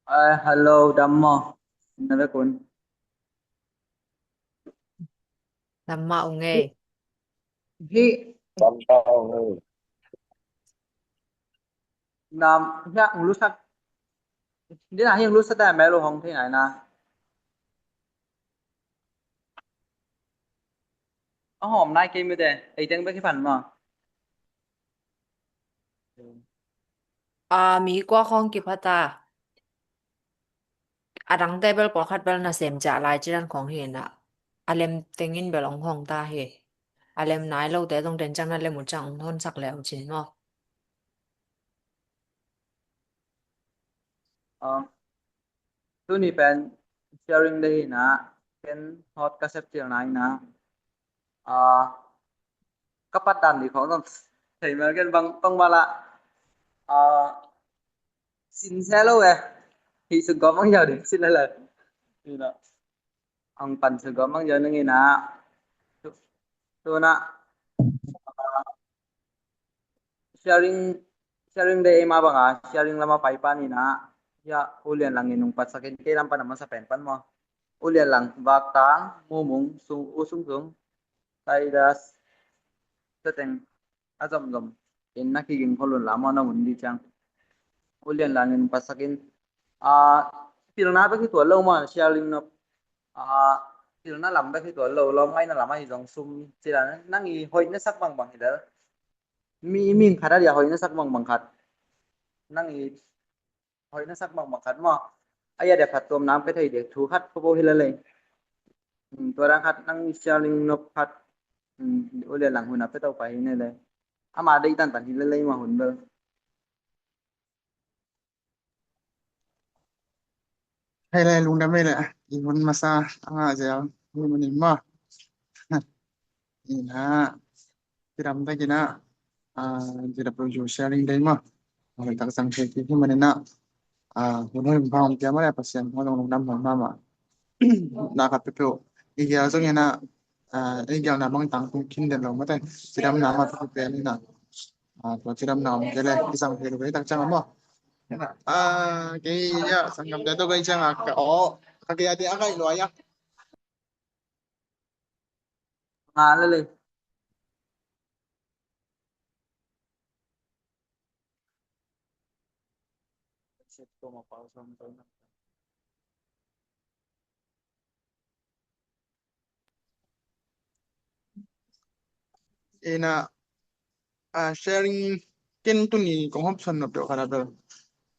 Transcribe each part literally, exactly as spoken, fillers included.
Ai, hello, dam maw? Na vek un. Dam mah ung ei. Hi. Dam mah ung ei. Nam, hiah ung lusak. Dina hiah ung lusak ta mel uh hong thei nai na. A hawm nai kei mite, ei teng bek hi pan maw. A, mi kua khawng kiphat a. A dangte bel pawlkhat bel nasem ciah lai cidan khawng hi inah. A lem tengin bel hong hawng ta hi. A lem nai lote zong den ciang na lem uh ciang hong honsak le uh cin maw. Tuni pen sharing day hi inah, ken hot ka sep cil nai inah. A, ka pat dan ding khawng zong thei mel ken bang, bang mah lah. A, sin se lo eh. Hih suk gawm ang yau ding sin le le. Inah. Ang pan suk gawm ang yau ning inah. Tu, tu na. A, sharing, sharing day ei mah banga, sharing lama pai pan inah, hiah U Lian Lang in nung patsakin kei lam pan a masa pen pan maw. U Lian Lang, Vaktang, Mumung, Sung, U Sung Sung, Taidas, Teteng, a zomzom in na kiging kholun la maw na hun di ciang. U Lian Lang in nung patsakin, a, pilna bek hi tuan lo maw, sharing nop, a, pilna lam bek hi tuan lo, lawm ngaihna lam ahi zong sum cila nang i hoih na sak bangbang hi lel. Mi, mi khat a dia hoih na sak bangbang khat. Nang i hoih na sak bangbang khat maw. A ya dia khat tuam nam pia thei dia thu khat papo hi lel ei. Hmm, tua dang khat nang sharing nop khat. Hmm, U Lian Lang hun a pia to pai hi ne le. Ama deih tantan hi lel ei ma hun bel. Hei le lungdam ei le, i hun masa a ngah zel hi manin maw. Inah, cidam takinah, a, J W sharing day maw. A, hoih tak sang thei kik hi maninah, a, hun hoih hun pha hong pia maw le, Pasian hong lungdam hong mahmah. Na khat peuhpeuh i gial zong inah, a, i gialna bang tangtung khin den lo mate, cidamna mah peuhpeuh pen inah. A, tua cidamna om kei le i zang thei lo kei tak ciang a maw. A, kei a sanggamte tawh kei ciang a ka aw, ka kei a te a kaih lua ia. Nga le le. Inah, a, sharing ken tuni kong hopsan nop deuh khat a bel,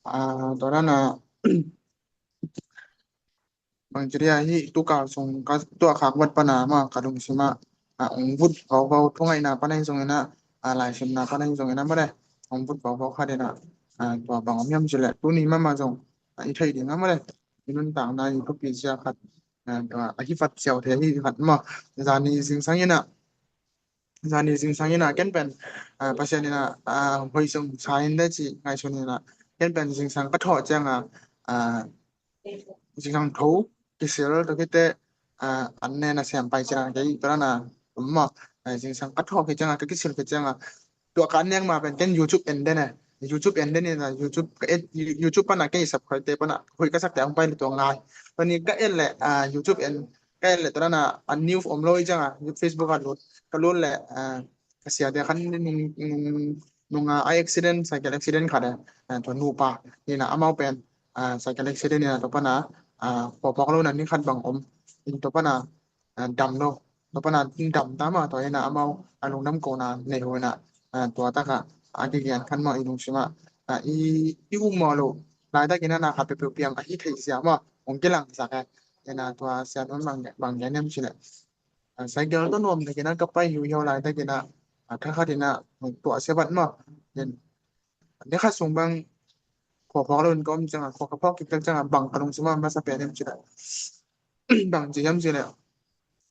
a, tua dan a, bang ci dia hi, tu kal sung ka tua khak vat pana ma ka lungsim ah, a, ong vut vauvau, thungaihna pana hi zong inah, a, laisimna pana hi zong inah mare, ong vut vauvau khat inah, a, tua bang om hiam ci leh tuni mama zong, a, i theih ding a mare, i nuntakna i thupi zia khat, a, tua a hi vat siau thei hi khat maw. Zani zingsang inah, zani zingsang inah ken pen, a, Pasian inah, a, hoih zong sa in le ci ngaihsun inah ken pen zingsang ka thawh ciang a, a, zingsang tho kisil tua khit teh, a, an ne nasem pai ci dan kei tua dan a um maw. A, zingsang ka thawh khit ciang a, ka kisil khit ciang a, tua ka an nek ma pen ken YouTube en den e. YouTube en den inah, YouTube ka et, YouTube pana kei subscribe te pana hoih ka sak te hong pai le tua ngai. Tua ni ka et le, a, YouTube en ka et le tua dan a, a new om lo i ciang a, Facebook a lut, ka lut le, a, ka siate khat nung, nung, nung a, a accident, cycle accident khat e, a, tua nupa inah amau pen, a, cycle accident inah tua pana, a, pawpawk lo na ni khat bang om in tua pana, a, dam lo, tua pana dam ta ma tua inah amau a lungdam kohna nei ho inah, a, tua taka a kigian khan ma i lungsim ah, a, i, i um maw lo laitak inah na khat peuhpeuh piang a hi thei sia ma ong kilang sak e. Inah tua sia nun bang, bang gen em ci leh, a, cycle tawh nuam takinah ka pai hiuhiau laitakinah, a, thakhatinah tuah sia vat maw. Then ni khat sung bang khua phawk lo in ka om ciangah, khua ka phawk kik tak ciangah bang ka lungsim ah masa pen hiam cileh, bang ci hiam cileh,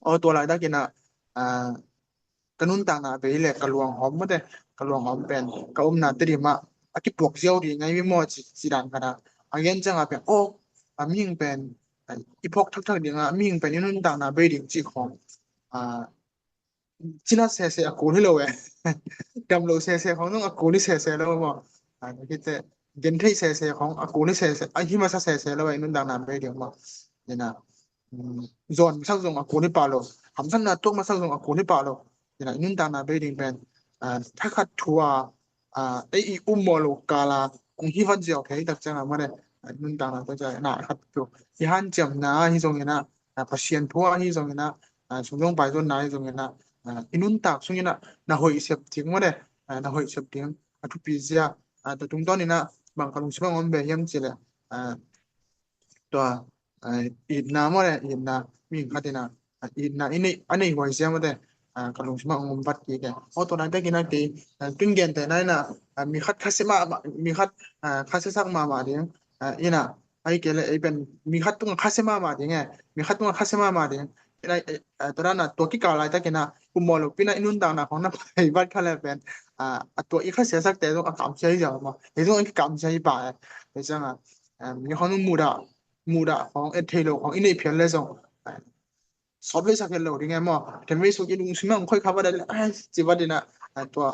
aw, tua laitakinah, a, ka nuntakna bei le ka luanghawm mate, ka luanghawm pen ka umna Tedim ah a kipuak ziau ding ngai mi maw ci, ci dan khatah a gen ciangah pen, aw, a mihing pen i phawk thakthak dingah, a mihing pen i nuntakna bei ding cih khawng, a, cinat sese a kul hi lo e. Damlo sese khong zong a kul hi sese lo maw. A, tua khit teh gentheih sese khong a kul hi sese, a hi masa sese lo e, i nuntakna bei ding maw. Ina, um, zawn masak zong a kul hi pah lo. Hamsatna tuak masak zong a kul hi pah lo. Ina, i nuntakna bei ding pen, a, thakhat thu a, a, ei i um maw lo kala kong hi vat ziau thei tak cianga maw le, a, i nuntakna tua cianga khat thu. I hanciamna hi zongina, a, Pasian thu ahi zongina, a, sum zong pai zonna hi zongina, a, i nuntak sungina na hoih sep ding maw le, a, na hoih sep ding a thupi zia, a, tua tungtawnina bang ka lungsim a om ve hiam cih le, a, tua, a, itna maw le, itna, mihing khat ina, a, itna i nei, a nei huai sia maw te, a, ka lungsim a om vat kik e. Aw, tua nai takin a kei, a, tun gen te nai na, a, mi khat khasia mahmah, mi khat, a, khasiasak mahmah ding, a, ina, ai kei le, ei pen, mi khat tunga khasia mahmah ding e, mi khat tunga khasia mahmah ding. Ina, e, a, tua dan a, tua kikal lai takin a, um maw lo pina i nuntakna khong na pai vat kha le pen, a, a tua i khasiasak te zong a kamsia hi ziau maw. Ei zong a kikamsia hi pah e. Ei zong a, a, mi khong mudah, mudah khong, et thei lo khong i neih phial le zong, a, sawt vei sak het lo ding e maw. Then vei suk i lungsim a hong khoi kha vat le, a, ci vat ina, a, tua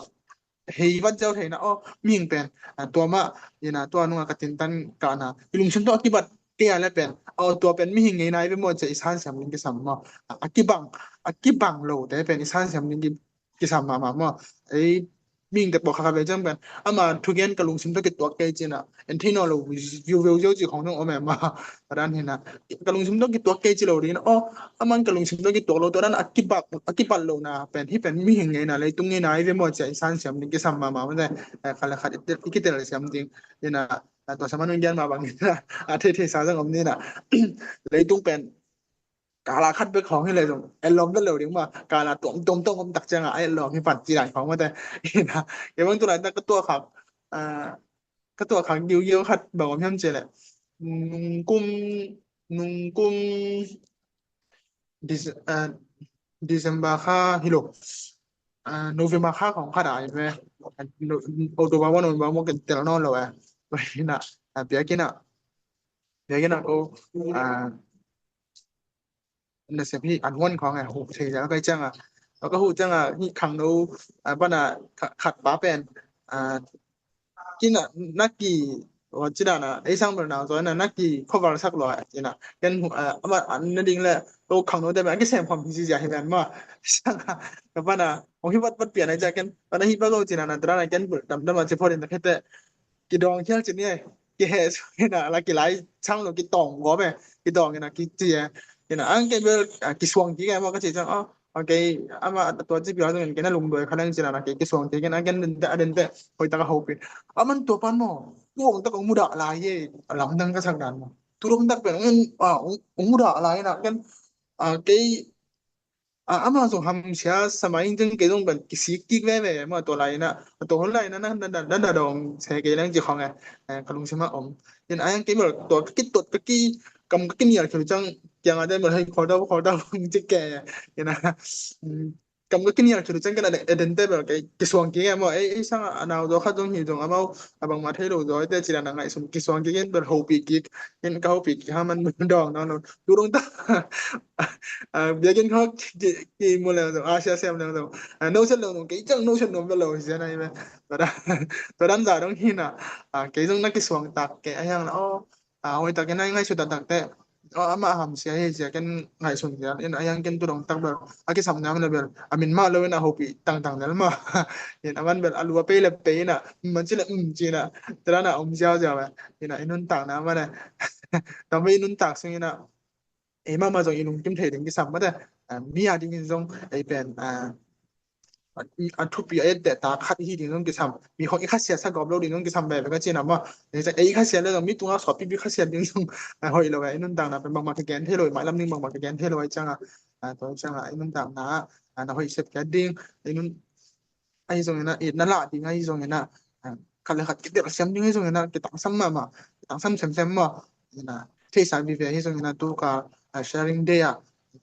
hei vat ziau theina, aw, mihing pen, a, tua mah, ina, tua nunga ka tintan kahna i lungsim tawh a kibat kei a le pen, aw, tua pen mihing ngeina i ve maw ci a i sansiam ding kisam maw. A, a kibang, a kibang lo te pen i sansiam ding ki, kisam mahmah maw. Ei, mihing te pawh kha kha ve ciang pen, ama thugen ka lungsim tawh kituak kei cina, en thei nawn lo viu viu ziau ci khong zong om e maw. Tua dan hina, ka lungsim tawh kituak kei ci lo ding, aw, aman ka lungsim tawh kituak lo, tua dan a kibat, a kibat lo na pen, hih pen mihing ngeina, leitung ngeina i ve maw ci a i sansiam ding kisam mahmah maw te, eh, khat le khat i tel, i kitelsiam ding, ina, a, tua saman un gian mah bang ina, a, thei thei sa zong om nina, leitung pen, kala khat bek khong hi le zong, et lawm vet lo ding maw, kala tuam, tuam, tuam om tak cianga, a et lawm hi pan ci dan khong maw te, ina, kei bang tu laitak ka tuah khak, a, ka tuah khak giugiau khat bang om hiam cih leh, nung kum, nung kum, Dec-, a, December kha hi lo, a, November kha khong khat a hi ve, a, no, October maw, November maw, ken tel nawn lo e. Ina, a, biakinn ah, biakinn ah ko, a, nasep hi an huan khong e, huh thei zel kai cianga. Ka huh cianga, hih khangno, a, pana kha-, khat pa pen, a, kina, na ki, o, ci dana, ei sang bel nau zaw ina, na ki cover sak lua, ina, ken, a, ama, a, na ding le, o, khangno te pen, a kisem khom hi zia hi ven maw. Sanga, ka pana, o, hi vat vat pian ai cia ken, pana hi pa ko ci dana, tua dana ken bel dam dam a ci photin ta khete, kidawng khial ci ni ai, kihe su ina, la kilai sang lo kitawng gawp e, kidawng ina, kici e, ina, ang kei bel, a, kisuang kik e maw ka ci ciang, o, okay, ama tua ci piau zongin kei na lungduai kha leng ci dana, kei kisuang kik ina, ken den te, a den te, hoih taka hopih. Aman tua pan maw, tuang tak ong mudah lai e, a lamdang ka sak dan maw. Tuang tak pen, ong, a, ong, ong mudah lai ina, ken, a, kei, a, ama zong hamsia sa mai in zong kei zong pen kisik kik veve maw tua lai ina, a tua hun lai ina, na, na, na, na, na dawng se kei leng ci khong e, e, ka lungsim a om. In a yang kei bel tua ka kituat ka ki, kam ka kinial khel ciang, kiang a den bel hei khawl dau, khawl dau, ci ke, ina, mm, kam ka kinial khel ciang ken a den, a den te bel kei, kisuang kik e maw, ei, ei sang a nau zaw khat zong hi zong amau, a bangmah thei lo zaw, ei te ci dana ngaihsun kisuang kik in bel hopih kik, in ka hopih kik ha man dawng nawn lo. Tu dong ta. A, biakinn khawng ki, ki, kimu leng zong, a, sia siam leng zong. A, no siat lo zong, kei ciang no siat nuam lo, sia nai ve. Tua dan, tua dan zah dong hi na. A, kei zong na kisuang tak, kei a hiang la, o, a, hoih tak, kei na ngaihsut tak tak te. O, ama hamsia hi sia, ken ngaihsun sia. In a hiang ken tu dong tak bel. A kisam nam le bel. A min mah lo in a hopih tangtang del mah. In a man bel, a lu a pei le pei na. Man ci le, mm, ci na. Tua dan a om ziau ziau ve. In a i nuntakna man e. Tam ve i nuntak sung in a. Ei mahmah zong i lungkim thei ding kisam mate. A, mi a dingin zong ei pen, a, a, a thupi a etteh ta khat i hi ding zong kisam. Mi khong i khasiat sa gawp lo ding zong kisam veve ka cina maw. Ei, ei i khasiat le zong mi tunga suapipi khasiat ding zong, a, hoih lo e. I nuntakna pen bangmah kigen thei lo, i mailam ding bangmah kigen thei lo e cianga. A, tua cianga i nuntakna, a, na hoih sep kiat ding. I nun, ahi zongin a, itna lah ding ahi zongin a, a, khat le khat kitelsiam ding ahi zongin a, kitangsam mahmah, kitangsam semsem maw. Ina, theihsa vive ahi zongin a, tu ka, a, sharing day a,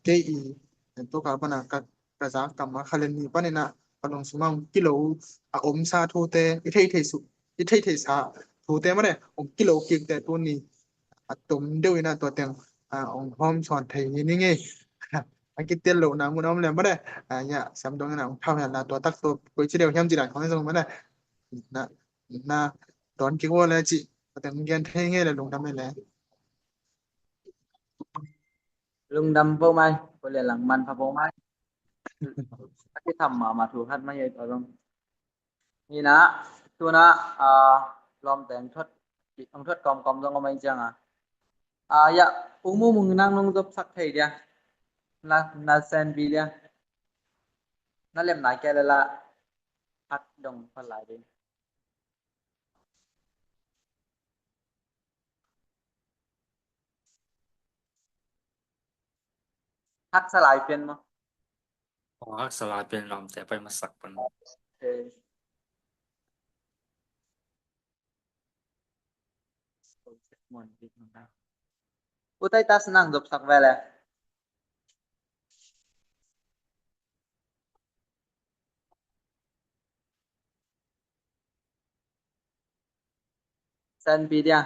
kei i, tu ka pana ka, ka za kam a, kha le ni panin a, ka lungsim a ong kilo a omsa thute, i thei thei su, i thei theisa thute mane, ong kilo kikte tuni a tom deuh in a tua teng, a, ong hawm sawn thei hi ning ei. a kitel lohna mun a om le mah de. A, ya, siam dong ina hong thau hian la tua tak tua koi ci deuh hiam ci dan khong zong mah de. Na, na, don kik ua le ci. A teng gen thei nge le lungdam le. Lungdam po mai, ko le lang man pha po mai. A kitham mahmah thu khat mai ei tua zong. Hi na, tuna, a, lawmte ang thot, ang thot kawmkawm zong om ahi cianga. A, ya, ung mu mung nang nung zop sak thei dia. Na, na sen bi dia. Na lem nai ke le la. Hat dong pha lai ding. Haksa lai pian maw? Aw, haksa lai pian lawmte pai masak pan. Okay. U Titus nang zop sak ve le. San Peter.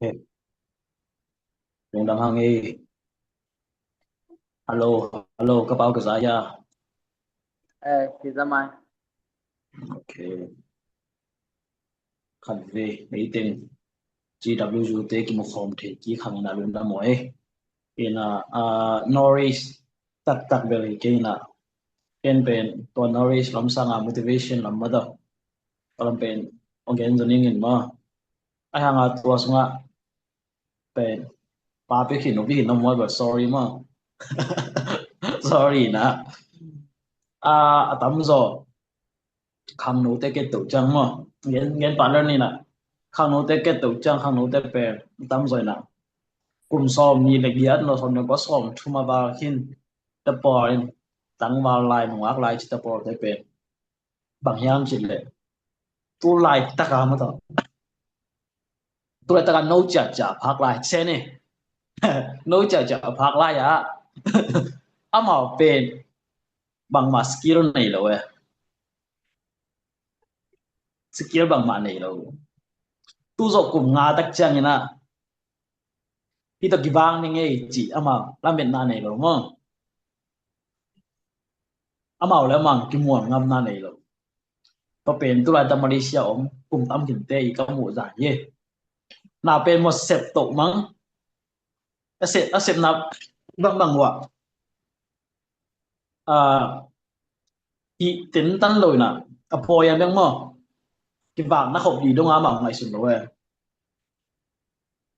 Okay. Lungdam hang ei. Hello, hello, ka pau ka za ya. Eh, ki za mai. Okay. Khat ve, ei teng. G W U te kimu khawm thei kik hang ina lungdam maw ei. Ina, ah, Norris taktak bel hi kei ina. Ken pen tua Norris lam sanga motivation lam mah tawh. Tua lam pen hong gen zo ning in maw. Ahi hanga tua sungah pen pa pi khin, nu pi khin, na mual bel sorry maw. Sorry ina. Ah, a tam zaw. Khangnote ket to ciang maw. Gen, gen partner ni na. Khangnote ket to ciang, khangnote pen tam zaw ina. Kum sawm ni le giat no sawm ni ko sawm thum a val khin. Te pawl in tangval lai, nungak lai ci te pawl te pen. Bang hiam cih leh. Tu laitak a maw tawh. Tu laitak a no ciatciat phak lai ci se ni. No ciatciat phak lai a. Amau pen bangmah skill nei lo e. Skill bangmah nei lo. Tu zawh kum nga tak ciangin ah, hih tawh kivak ning ei cih amau lametna nei lo maw. Amau le amau kimuan ngamna nei lo. Tua pen tu laitak Malaysia om kum tam kinte i ka muh zah hi. Na pen maw sep toh mang. A sep, a sepna bangbang uh ah. Ah, i tentan lo ina, a pawi a beng maw. Kivakna khop di dong a amau ngaihsun lo e.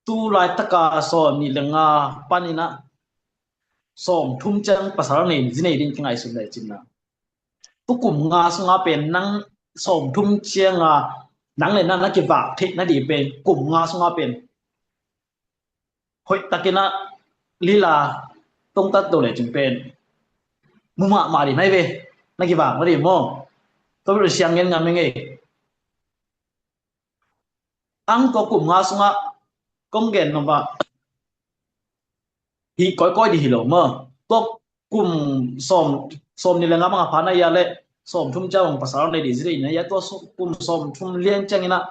Tu laitak a sawm nih le nga pan ina sawm thum ciang pasal nei, zi nei ding kingaihsun le cin na. Tu kum nga sunga pen nang sawm thum cianga nang le nang na kivak theih na di pen kum nga sunga pen hoih takin ah lila tongtat do le cin pen mu mahmah di nai ve. Na kivak na di maw. Tua bel siang ngen ngam ing ei. Ang tua kum nga sungah kong gen nop ah hi kawikawi di hi lo maw. Tua kum sawm, sawm nih le nga bang a pha na ia le sawm thum ciang bang pasal nei di zi di na ia tua kum sawm thum lian ciangin ah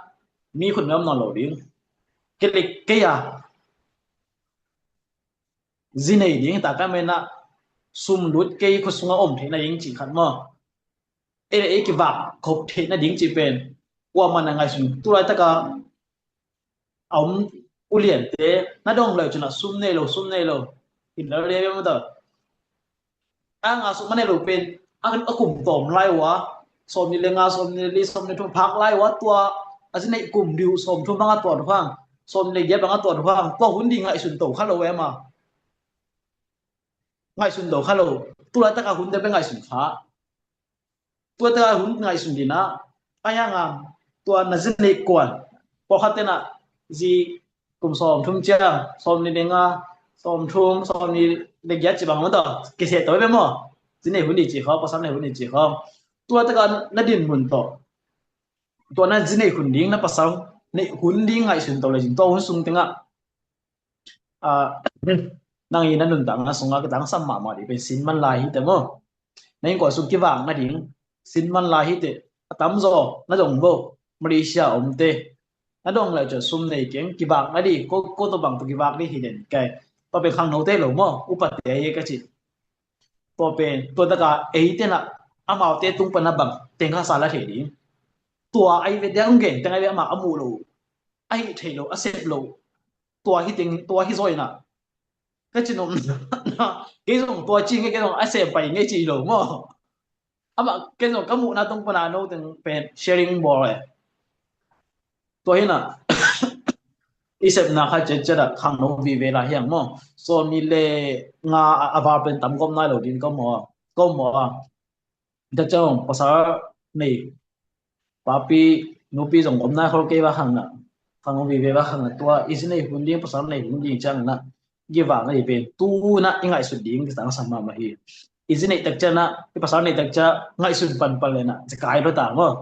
mi khut mel om nawn lo ding. Kei le kei a zi nei ding ta ka mena sum lut kei khut sungah om theih na ding cih khat maw. Ei le ei kivak khop theih na ding cih pen kuamah na ngaihsun tu laitak a a om uliante na dong leu cin ah sum nei lo, sum nei lo. Hitler le bia mata a nga sum a nei lo pen a kum tawm lai uh a sawm nih le nga, sawm nih le li, sawm nih thum phak lai uh a tua a zi nei kum diu sawm thum bang a tuat uh hang, sawm nih le giat bang a tuat uh hang tua hun di ngaihsun to kha lo em a. Ngaihsun do kha lo. Tu laitak a hun te pe ngaihsun kha. Tu laitak a hun ngaihsun dina. Ahi hanga tua na zi nei kuan pawlkhat tena zi kum sawm thum ciang, sawm nih le nga, sawm thum, sawm nih le giat ci bang maw tawh kiseh to pe maw. Zi nei hun di ci khawng, pasal nei hun di ci khawng. Tu laitak a na din mun tawh tua na zi nei hun ding, na pasal nei hun ding ngaihsun to le cin tua hun sung tengah a, nang i na nuntakna sungah ka tangsam mahmah dih pen sin man lai hi te maw. Na innkuan sung kivak nading sin man lai hi te. A tamzaw na dong bo Malaysia omte Na dong lai ciang sum nei keng, kivak na di, ko, ko tawh bang tawh kivak di hi den kai. Tua pen khangnote lo maw, upate ahi ka ci. Tua pen, tua taka eite na, amaute tung pan na bang, teng kha sa la thei ding. Tua ai ve dia ung gen, teng ai ve ama a mu lo, a hih theih lo, a sep lo. Tua hi teng, tua hi zaw ina. Ka ci nop na, kei zong tua ci nge, kei zong a sem pai nge ci lo maw. Amah kei zong ka muhna tung pana no teng pen sharing bawl e. Tua hi na, i sepna kha ciatciat a khangno vive la hiang maw. Sawm nih le nga a, a val pen tam gawp nai lo ding ka maw, ka maw a. Tua ciang pasal nei, papi, nupi zong om nai khol kei va hang na, khang om vive va hang na, tua i zi nei hun ding, pasal nei hun ding ciang na, kivak na hi pen, tu na i ngaihsut ding kisang sa mahmah hi. I zi nei tak ciang na, i pasal nei tak ciang ngaihsut panpan le na, zekai lo ta maw,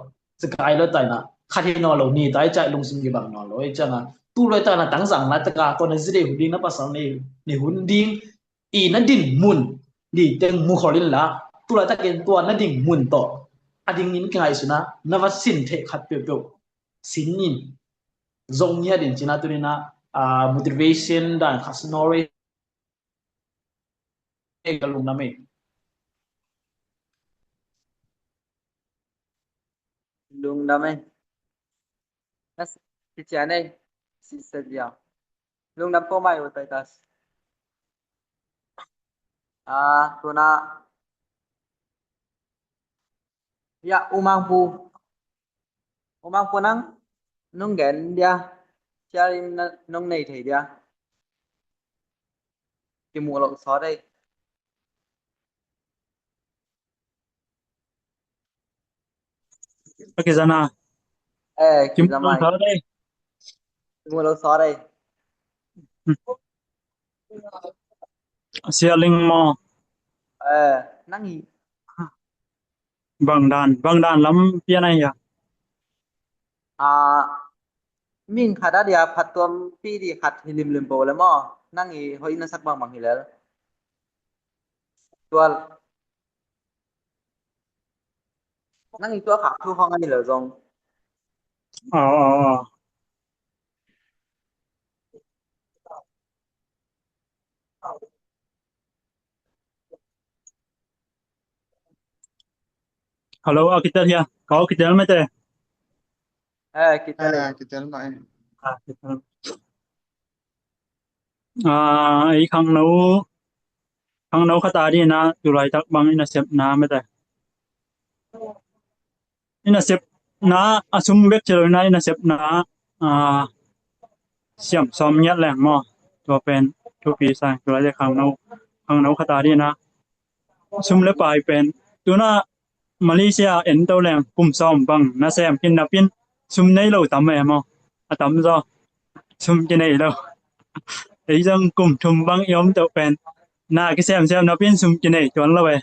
zekai lo ta na, khat hi nawn lo ni ta i ciang lungsim kivak nawn lo i ciang a, tu lo ta na tangzang na taka, tua na zi nei hun ding, na pasal nei, nei hun ding, i na din mun, di teng mu khol in la, tu laitakin tua na din mun tawh a dingin kingaihsun a, na va sin theih khat peuhpeuh sin in zong ngiat in cina tu ni na, ah, motivation dan khat snorri e ka lungdam e. Lungdam e. Nas, kician e, Sister Ziau. Lungdam peuhmah e, U Titus. Ah, tu na. Ya, U Mangpu. U Mangpu nang, nong gen dia. Sharing na, nong nei thei dia. Kimu lo sawt e. A kizana. Eh, kizana. Kimu lo sawt e. Sia Ling maw. Eh, nang hi. Bang dan, bang dan lam pian ai ya. Ah, min khat a dia phattuam pi di khat hi limlim bo le maw. Nang hi hoih na sak bangbang hi lel. Tual. Nang i tua khak thu hong a hi lo zong. Aw, aw, aw. Hello, a kitel hia? Kau kitel mete. Eh, kitel. Eh, kitel mai. Ah, kitel. Ah, ei khangno, khangno khat a dina, tulaitak bang i nasepna mete. I nasepna, a sum bek ci lo ina, i nasepna, ah, siam sawm ngiat leng maw. Tua pen, thupi sa, tulaitak khangno, khangno khat a dina. Sum le pai pen, tuna Malaysia en to leng kum sawm bang nasem khin napin sum nei lo tam e maw? A tam zaw. Sum kinei lo. Ei zong kum thum bang i om to pen na kisemsem napin sum kinei tuan lo e.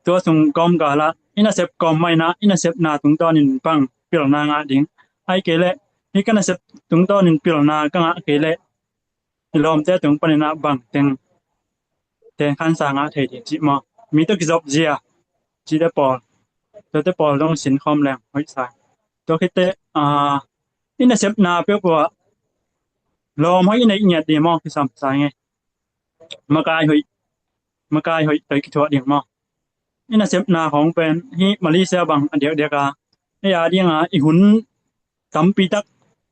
Tua sung kawmkal ah i nasep kawm mah ina, i nasepna tungtawnin bang pilna ngah ding? Ai kei leh, hih ka nasep tungtawnin pilna ka ngah kei leh i lawmte tung panin ah bang teng, teng khansa ngah thei ding cih maw? Mi tawh kizop zia cihte pawl, tuate pawl dong sinkhawm leng hoih sa. Tua khitteh, ah, i nasepna peuhpeuh ah lawm hoih i neih ngiat ding maw? Kisam sa nge. Makai hoih, makai hoih tawh i kithuah ding maw? I nasepna khawng pen hih Malaysia bang a diakdiak a, ei a dinga i hun tampi tak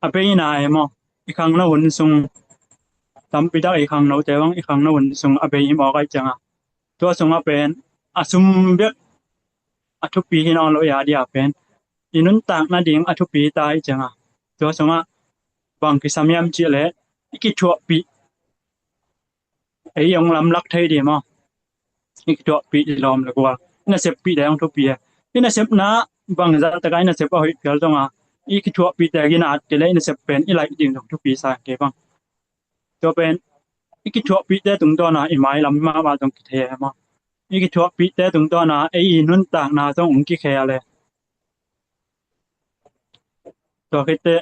a bei ina e maw? I khangno hun sung tampi tak, i khangnote bang i khangno hun sung a bei i mawk ai cianga, tua sungah pen a sum bek a thupi hi nawn lo, i a dia pen i nuntak nading a thupi ta i cianga, tua sungah bang kisam hiam cih leh i kithuahpih, ei hong lamlak thei ding maw? I kithuahpih i lawm le gual, i naseppih le hong thupi e. I nasepna bangzah takah i nasep a hoih phial zongah i kithuahpihte ginat kei leh i nasep pen i laih ding zong thupi sa kei bang. Tua pen i kithuahpihte tungtawna i mailam mahmah zong kithei e maw? I kithuahpihte tungtawna ei i nuntakna zong hong kikhel e. Tua khitteh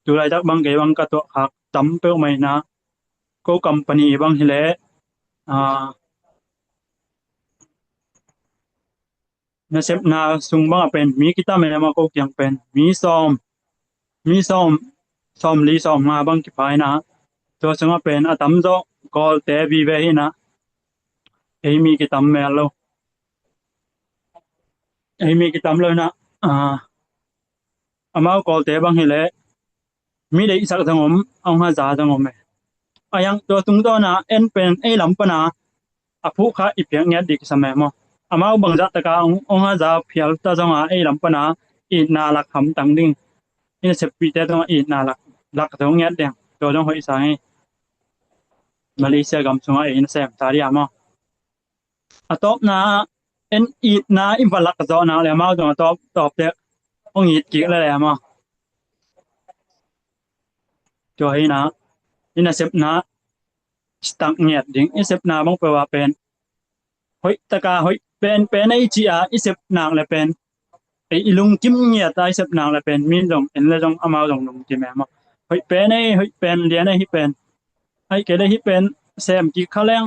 tulaitak bang kei bang ka tuahkhak tam peuhmah ina, ko company bang hileh, ah, nasepna sung bangah pen mi kitam e maw, ko kiang pen mi sawm, mi sawm, sawmli sawmnga bang kiphai na, tua sungah pen a tamzaw Kawlte vive hi na, ei mi kitam mel lo. Ei mi kitam lo na, ah, amau Kawlte bang hi leh mi deihsak zong om, a hong haza zong om e. A yang tua tungtawn a en pen ei lam pan a a phuh kha i piak ngiat ding kisam e maw. Amau bangzah tak a hong, hong haza phial ta zong a ei lam pan a itna lak hamtang ding, i naseppihte zong a itna lak, lak zo ngiat ding, tua zong hoih sa hi. Malaysia gam sungah ei nasem ta ding a maw. A tawpna, en itna i va lak zawh nak leh amau zong a tawp, tawp tek hong it kik lel e maw. Tua hi na, i nasepna i stak ngiat ding, i sepna bang peuh ah pen hoih tak a, hoih pen pen ei ci a i sep nak leh pen, ei i lungkim ngiat a i sep nak leh pen, min zong en leh zong amau zong lungkim e maw. Hoih pen ei, hoih pen lian ei, hih pen, ahih kei leh hih pen sem kik kha leng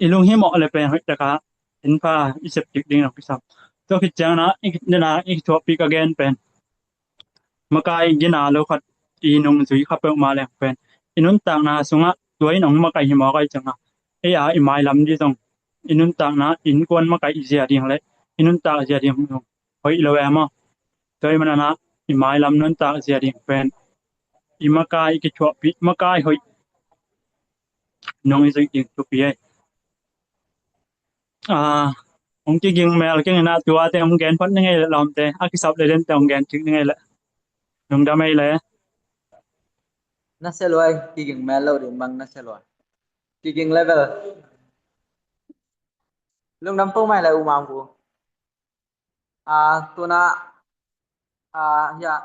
i lunghimawh leh pen hoih tak a en pha i sep kik ding zong kisam. Tua khit ciangin ah i, i thuakpih ka gen pen, makai gina lo khat i nungzui kha peuhmah leng pen, i nuntakna sungah tua in hong makai hi mawk ahih ciangin, ei a i mailam ding zong, i nuntakna innkuan makai zia ding leh i nuntak zia ding zong hoih lo e maw. Tua ahih manin ah i mailam nuntak zia ding pen i makai i kithuahpih, makai hoih nong i zuih ding thupi ei. Ah, hong kiging mel keng in ah, tuate hong gen phot ning ei leh, lawmte, a kisap le dente hong gen kik ning ei leh. Lungdam ei leh. Nasia lua ei, kiging mel lo ding bang nasia lua. Kiging level. Lungdam peuhmah ei leh U Mang Pu. Ah, tu in ah, ah, hiah,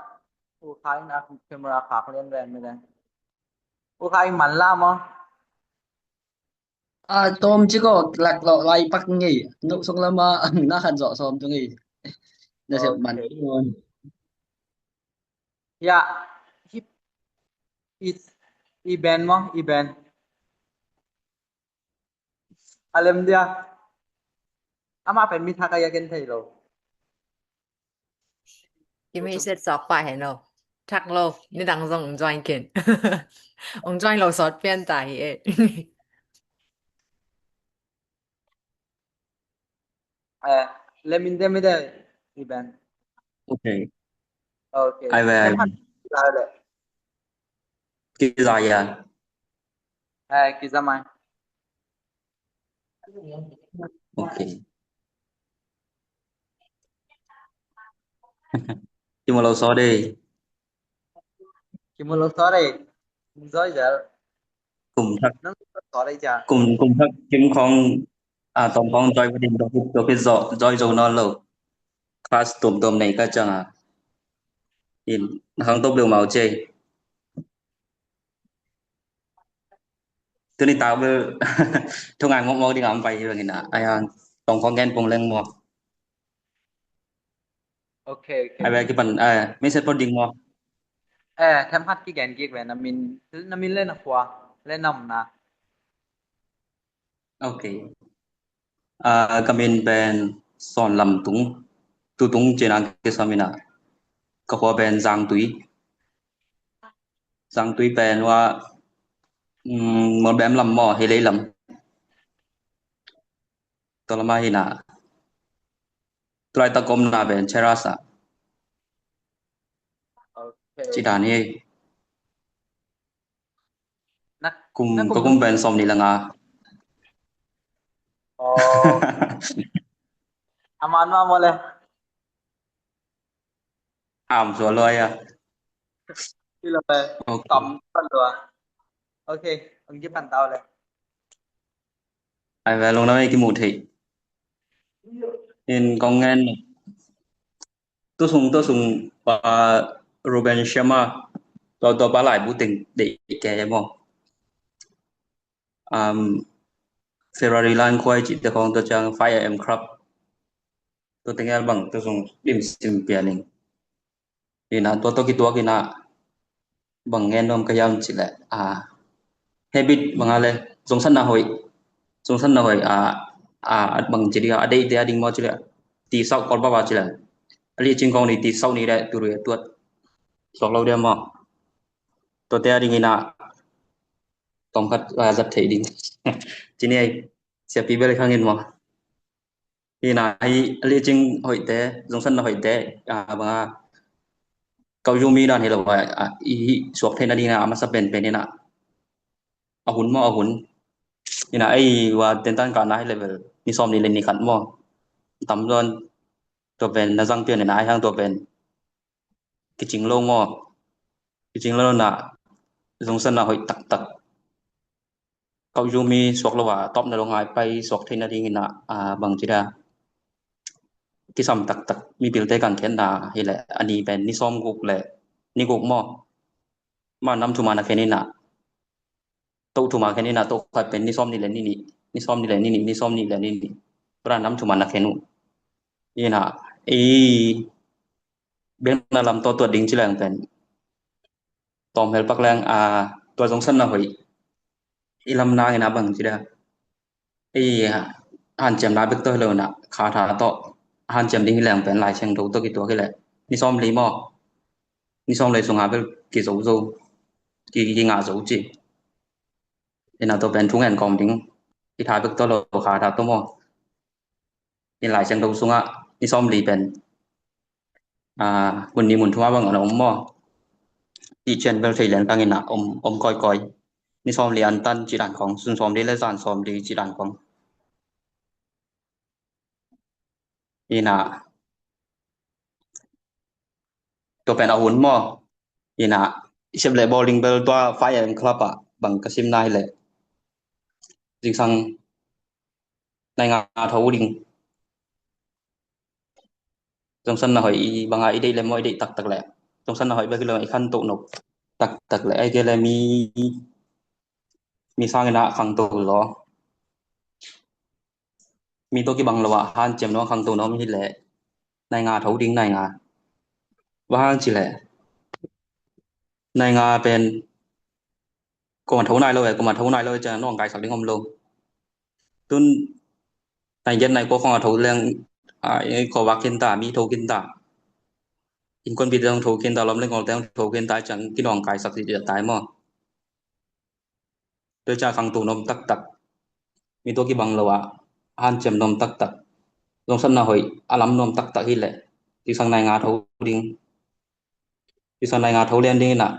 U Khai in ah camera khak lian ven mite. U Khai man la maw. Ah, tawm ci ko, lak lawh lai pak ngei. No sung lam ah na khat zawh sawm tu ngei. Nasep man. Okay. Hiah, hip, i, i ben maw, i ben. A lem dia. Amah pen mi thak a, a gen thei lo. I mi set sawk pah hen lo. Thak lo, nidang zong ong join ken. Ong join lo sawt pian ta hi e. Eh, lem in dem i de, i ben. Okay. Okay. Ai ve, ai ve. Kiza ya. Eh, kiza mai. Okay. Kimu lo saw de. Kimu lo saw de. Zoi zel. Kum thak. Nang saw de ja. Kum, kum thak kim khong, ah, tawm khong join vading, tua khit, tua khit join, join zo nawn lo. Class tuamtuam nei ka ciang a. In, na khang tawp leu mau cei. Tuni tak bel thungai mawkmawk ding a om pai hi bangin a, ai hang tong khong gen pong leng maw. Okay, okay. Ai bel kipan, eh, message pon ding maw. Eh, them khat kigen kik ve, na min, na min le na khua le na omna. Okay. Ah, ka min pen Sawn Lam Tung, Tutung ci-in a kisam in a, ka khua pen Zangtui. Zangtui pen ua, um, Molbem lam maw, Hilei lam. Tua lam ah hi na. Tulaitak ka omna pen Cheras ah. Okay. Ci dan hi. Na, kum, na kum, ka kum pen sawmnih le nga. Oh. A man mah maw le. Am sual lua ia. Hi lo le. Okay. Tam pan lua. Okay, ang kipan tau le. Ai ve, lungdam ei, kimu thei. In kong ngen. Tu sung, tu sung pa Ruben Sharma, tua, tua pa laibu teng deih kei maw. Um, Ferrari Lan Khuai cihte khong, tua ciang Five A M Club. Tua teng el bang, tu sung dim sim pian ing. Ina, tua tawh kituak ina, bang ngen nuam ka hiam cih leh, ah, habit bang a le, zongsatna hoih, zongsatna hoih, ah, ah, bang ci ding a, a deihte a ding maw cih leh, ti sauh Kawlpau a cih leh, a lih cing khong ni ti sauh ni leh, tu rui a tuat, suak lo dia maw? Tuate a dingin ah tawmkhat a zat thei ding. Cini ei, siapi bel khangin maw? Hi na hi licing hoihte, zongsanna hoihte, a banga kau yumi dan hi lo a, i suak theihna dingin ah a masa penpen in ah a hun maw, a hun. Hi na ei wa tentan kahna hi level ni sawm ni le ni khat maw? Tam zawn tua pen na zang pian in ah ai hang tua pen kicing lo maw? Kicing lo na zongsanna hoih taktak. Kau yumi suak lo a tawpna lo ngai pai suak theihna dingin ah, a, bang ci da. Kisam taktak mipilte kan khenna hi le a ni pen ni sawm guk le ni guk maw? Ma nam thuma na khen in ah. Toh thuma khen in ah, toh khat pen ni sawm ni le ni ni, ni sawm ni le ni ni, ni sawm ni le ni ni. Tua nam thuma na khen uh. Hi na, i biakna lam tawh tuat ding ci leng pen tawm hel pak leng, a, tua zongsanna hoih i lam nangin a bang ci da. Ei, hanciamna bek tawh hi lo na, kha tha tawh hanciam ding hi leng pen Lai Siangtho tawh kituak hi leh ni sawm li maw? Ni sawm li sunga bel kizo zo, ki, kingah zo ci. Hi na tua pen thu ngen kawm ding, i tha bek tawh lo, kha tha tawh maw? Hi Lai Siangtho sungah ni sawm li pen, a, mun ni mun thuma bang a om maw? Ti cian bel thei lentang in ah om, om kawikawi. Ni sawm li antan ci dan khong, sun sawm li le zan sawm li ci dan khong. Hi na, tua pen a hun maw? Hi na, i sep le bowling bel tua five A M club ah bang ka simna hi leh zingsang nai nga tho ding. Zongsanna hoih i banga i deih le maw, i deih taktak le zongsanna hoih bek hi lo, i khantoh nop taktak le ai ke le mi, mi sangin ah khangto lo. Mi tawh kibang lo ah hanciam nuam, khangto nuam hi leh nai nga tho ding, nai nga. Bang hang ci leh nai nga pen koma tho nai lo e, koma tho nai lo e ciang nawngkaisak ding om lo. Tun nai giat nai kua khong a tho leng, a, khuavak khin ta, mi tho khin ta, innkuanpihte zong tho khin ta, lawm le ngawlte zong tho khin ta ciang kinawngkaisak ci ta tai maw? Tua ciang khangto nuam taktak, mi tawh kibang lo ah hanciam nuam taktak, zongsanna hoih a lam nuam taktak hi leh zingsang nai nga tho ding. Zingsang nai nga tho lian ding in ah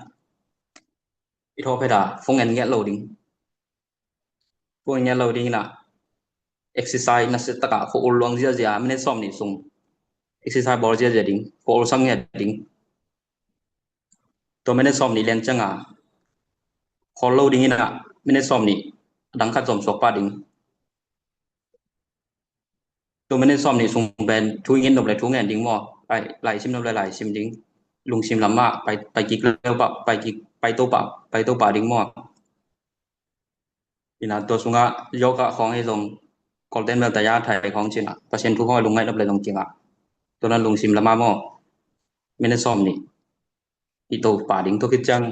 i thaw phet a phone en ngiat lo ding. Phone en ngiat lo ding in ah exercise nasia tak a khua ul luang ziazia, minute sawm nih sung exercise bawl ziazia ding, khua ul sam ngiat ding. Tua minute sawm nih lian ciang a khawl lo ding in ah minute sawm nih a dang khat zom suak pah ding. Tua minute sawm nih sung pen thu i ngen nop le thu ngen ding maw? Lai, lai sim nop le lai sim ding. Lungsim lam ah pai, pai kik leu pah, pai kik, pai to pah, pai to pah ding maw? Hi na, tua sungah yoga khong hi zong, Kawlten bel tayathay khong ci in ah, Pasian thu khong lungngaih nop le zong kingah. Tua na lungsim lam ah maw? Minute sawm nih i to pah ding. Tua khit ciang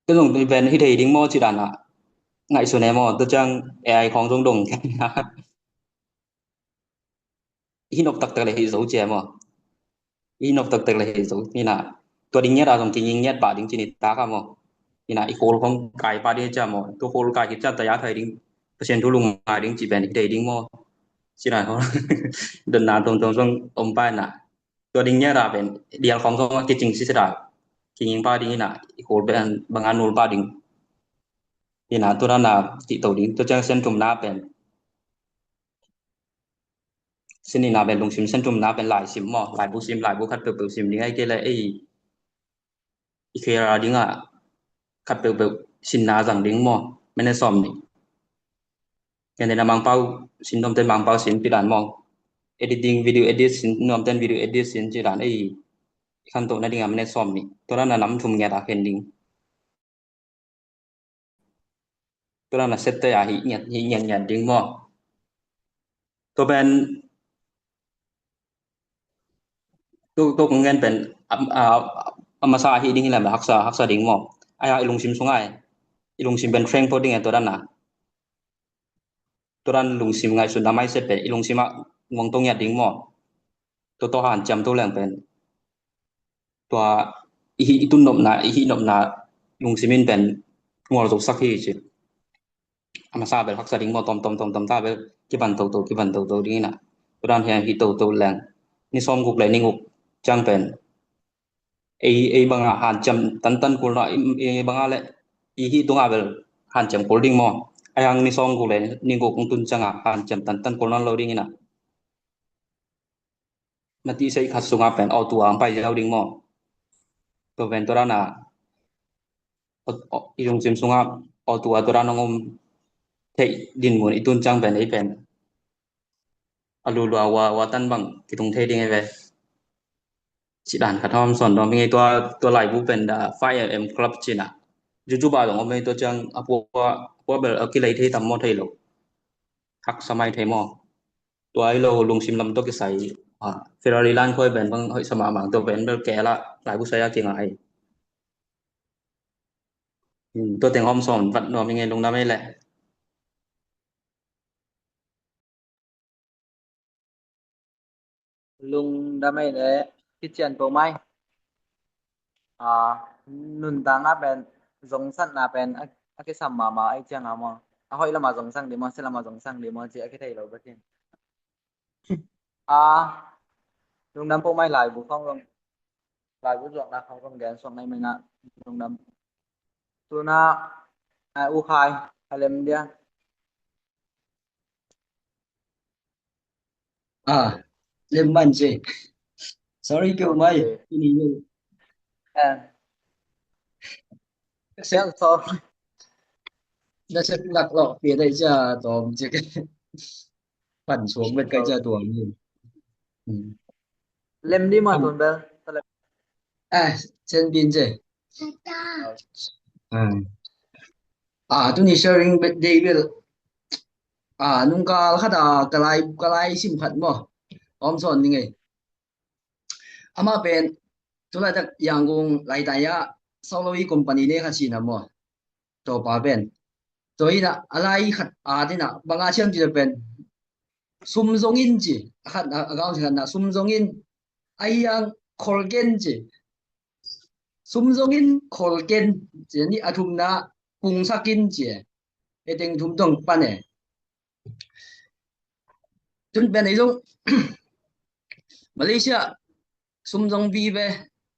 tua zong pen hi thei ding maw ci dan ah ngaihsun e maw? Tua ciang A I khong zong dong hi nop taktak le hi zo ci e maw? Hi nop taktak le hi zo. Hi na, tua ding ngiat a zong kinging ngiat pah ding ci ni tak a maw? Hi na, i khawl khong kai pah ding ci a maw? Tua khawl kai khit ciang tayathay ding, Pasian thu lungngai ding ci pen hi thei ding maw? Ci na khong donna tuamtuam zong om pah na. Tua ding ngiat a pen dial khong zong a kicing sisat a kinging pah ding hi na, i khawl pen bang a nul pah ding. Hi na, tua na na cih to ding. Tua ciang sen thumna pen, sen nihna pen lungsim, sen thumna pen lai sim maw? Laibu sim, laibu khat peuhpeuh sim ding ai ke le ei i khera ding ah khat peuhpeuh sinna zang ding maw? Minute sawm nih. Ken dena Mangpau sin nuamten Mangpau sin pi dan maw? Editing, video edit sin nuamten video edit sin ci dan ei i khantohna ding a minute sawm nih. Tua dan a nam thum ngiat a khen ding. Tua dan a sette a hih ngiat, hih ngiat ngiat ding maw? Tua pen tua, tua kong gen pen a, a, a masa a hih ding hi lem haksa, haksa ding maw? Ai a i lungsim sung ai, i lungsim pen threng pho ding e tua dan a. Tua dan lungsim ngaihsutna mindset pen i lungsim ah guang to ngiat ding maw? Tua tawh hanciam to leng pen tua i hih i tun nopna, i hih nopna lungsim in pen ngual zo sak hi ci. A masa bel haksa ding maw, tom tom tom tom ta bel kiban toto kiban toto ding ina. Tua dan hian hih toto leng ni sawm guk le ni guk ciang pen ei, ei banga hanciam tantan kul na, ei banga le i hih tunga bel hanciam kul ding maw. Ai hang ni sawm guk le ni guk hong tun cianga hanciam tantan kul nawn lo ding ina. Mati sei khat sunga pen auto a hong pai ziau ding maw. Tua pen tua dana i lungsim sunga auto a tua dana hong om theih dinmun i tun ciang pen ei pen a lulua ua ua tan bang kitung thei ding ei ve. Ci dan khat hawm sawn dawm ing ei. Tua, tua laibu pen The Five A M Club cina. Juju ba dong om ei, tua ciang a pua, a pua bel a kilei thei tam maw thei lo. Haksa mai thei maw. Tua i lo lungsim lam tawh kisai, ah, Ferrari lan khoi pen bang hoih sa mahmah, tua pen bel kela laibu sai a kingai. Hmm, tua teng hawm sawn vat nuam ing ei, lungdam ei le. Lungdam ei le, kician po mai. Ah, nuntakna pen, zongsatna pen a, a kisam mahmah ei cianga maw. A hoih lama zongsang dih maw, sia lama zongsang dih maw ci a kithei lo bek hi. Ah, lungdam po mai, laibu khawng zong, laibu zuakna khawng zong gen suak nai mena, lungdam. Tuna, ah, U Khai a lem dia. Ah, lem man ci. Sorry peuhmah. Okay. Ini ni. Ah. Sorry. Na sep lak lok pia dai cia tawm cik. Pan suang bet kai cia tuang ni. Hmm. Lem di ma tun bel. Ah, sen bin ci. Ah. Ah, tuni sharing bet dei bel. Ah, nungkal khat a ka lai, ka lai sim khat maw. Om sawn ni ngei. Amah pen tulaitak Yangon laitai ah Sauloi company ne kha sina maw. Topa pen. Tua ina a lai khat a tina banga siam ci pen. Sum zongin ci. A khat a, a gaung ci khat na sum zongin. A hiang kholken ci. Sum zongin kholken ci ni, a thumna pungsakin ci. E teng thum tong pan e. Tun pen ei zong Malaysia sum zong vive,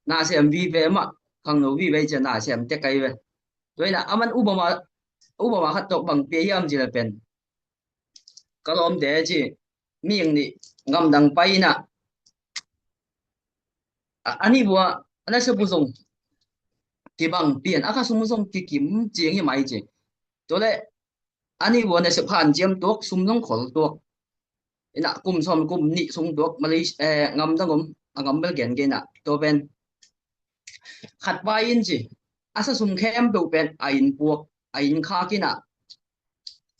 nasem vive mah, khangno vive cia nasem tek kai ve. Tua ina aman upama, upama khat tawh bang pia hiam ci le pen. Ka lawmte ci, mihing nih gamdang pai ina. A, a nih bua, a nasep uh zong kibang pian, a kha sum uh zong kikim ciang hi mai ci. Tua le, a nih bua nasep hanciam tuak, sum zong khol tuak. Ina kum sawm kum nih sung tuak, Malaysia, eh, gamdang om, a gam bel gen gen a. Tua pen. Khat pai in ci. A sa sum khempeuh pen a in puak, a in khak ina.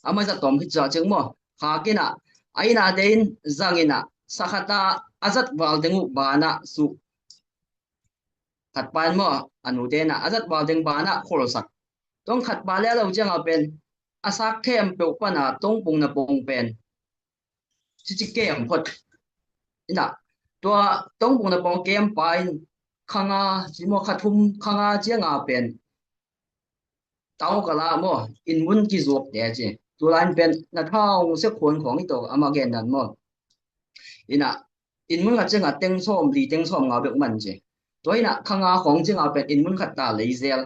A mai zat tawm khit zah ciang maw. Khak ina. A ina te in zang ina. Sa khat a a zat val teng uh bana suh. Khat pai in maw. A nu te ina. A zat val teng bana kholsak. Tong khat pai le a lo cianga pen. A sak khempeuh pana tongpung na pong pen. Cici kem phot. Ina, tua tongpung na pong kem pai in khanga, ci maw kha thum khanga cianga pen. Tau kala maw, in mun kizuak te ci. Tulai in pen na thau sek khuan khawng i tawh ama gen dan maw. Ina, in mun khat cianga teng sawm li, teng sawm nga bek man ci. Tua ina khanga khawng cianga pen in mun khat ta lei zel.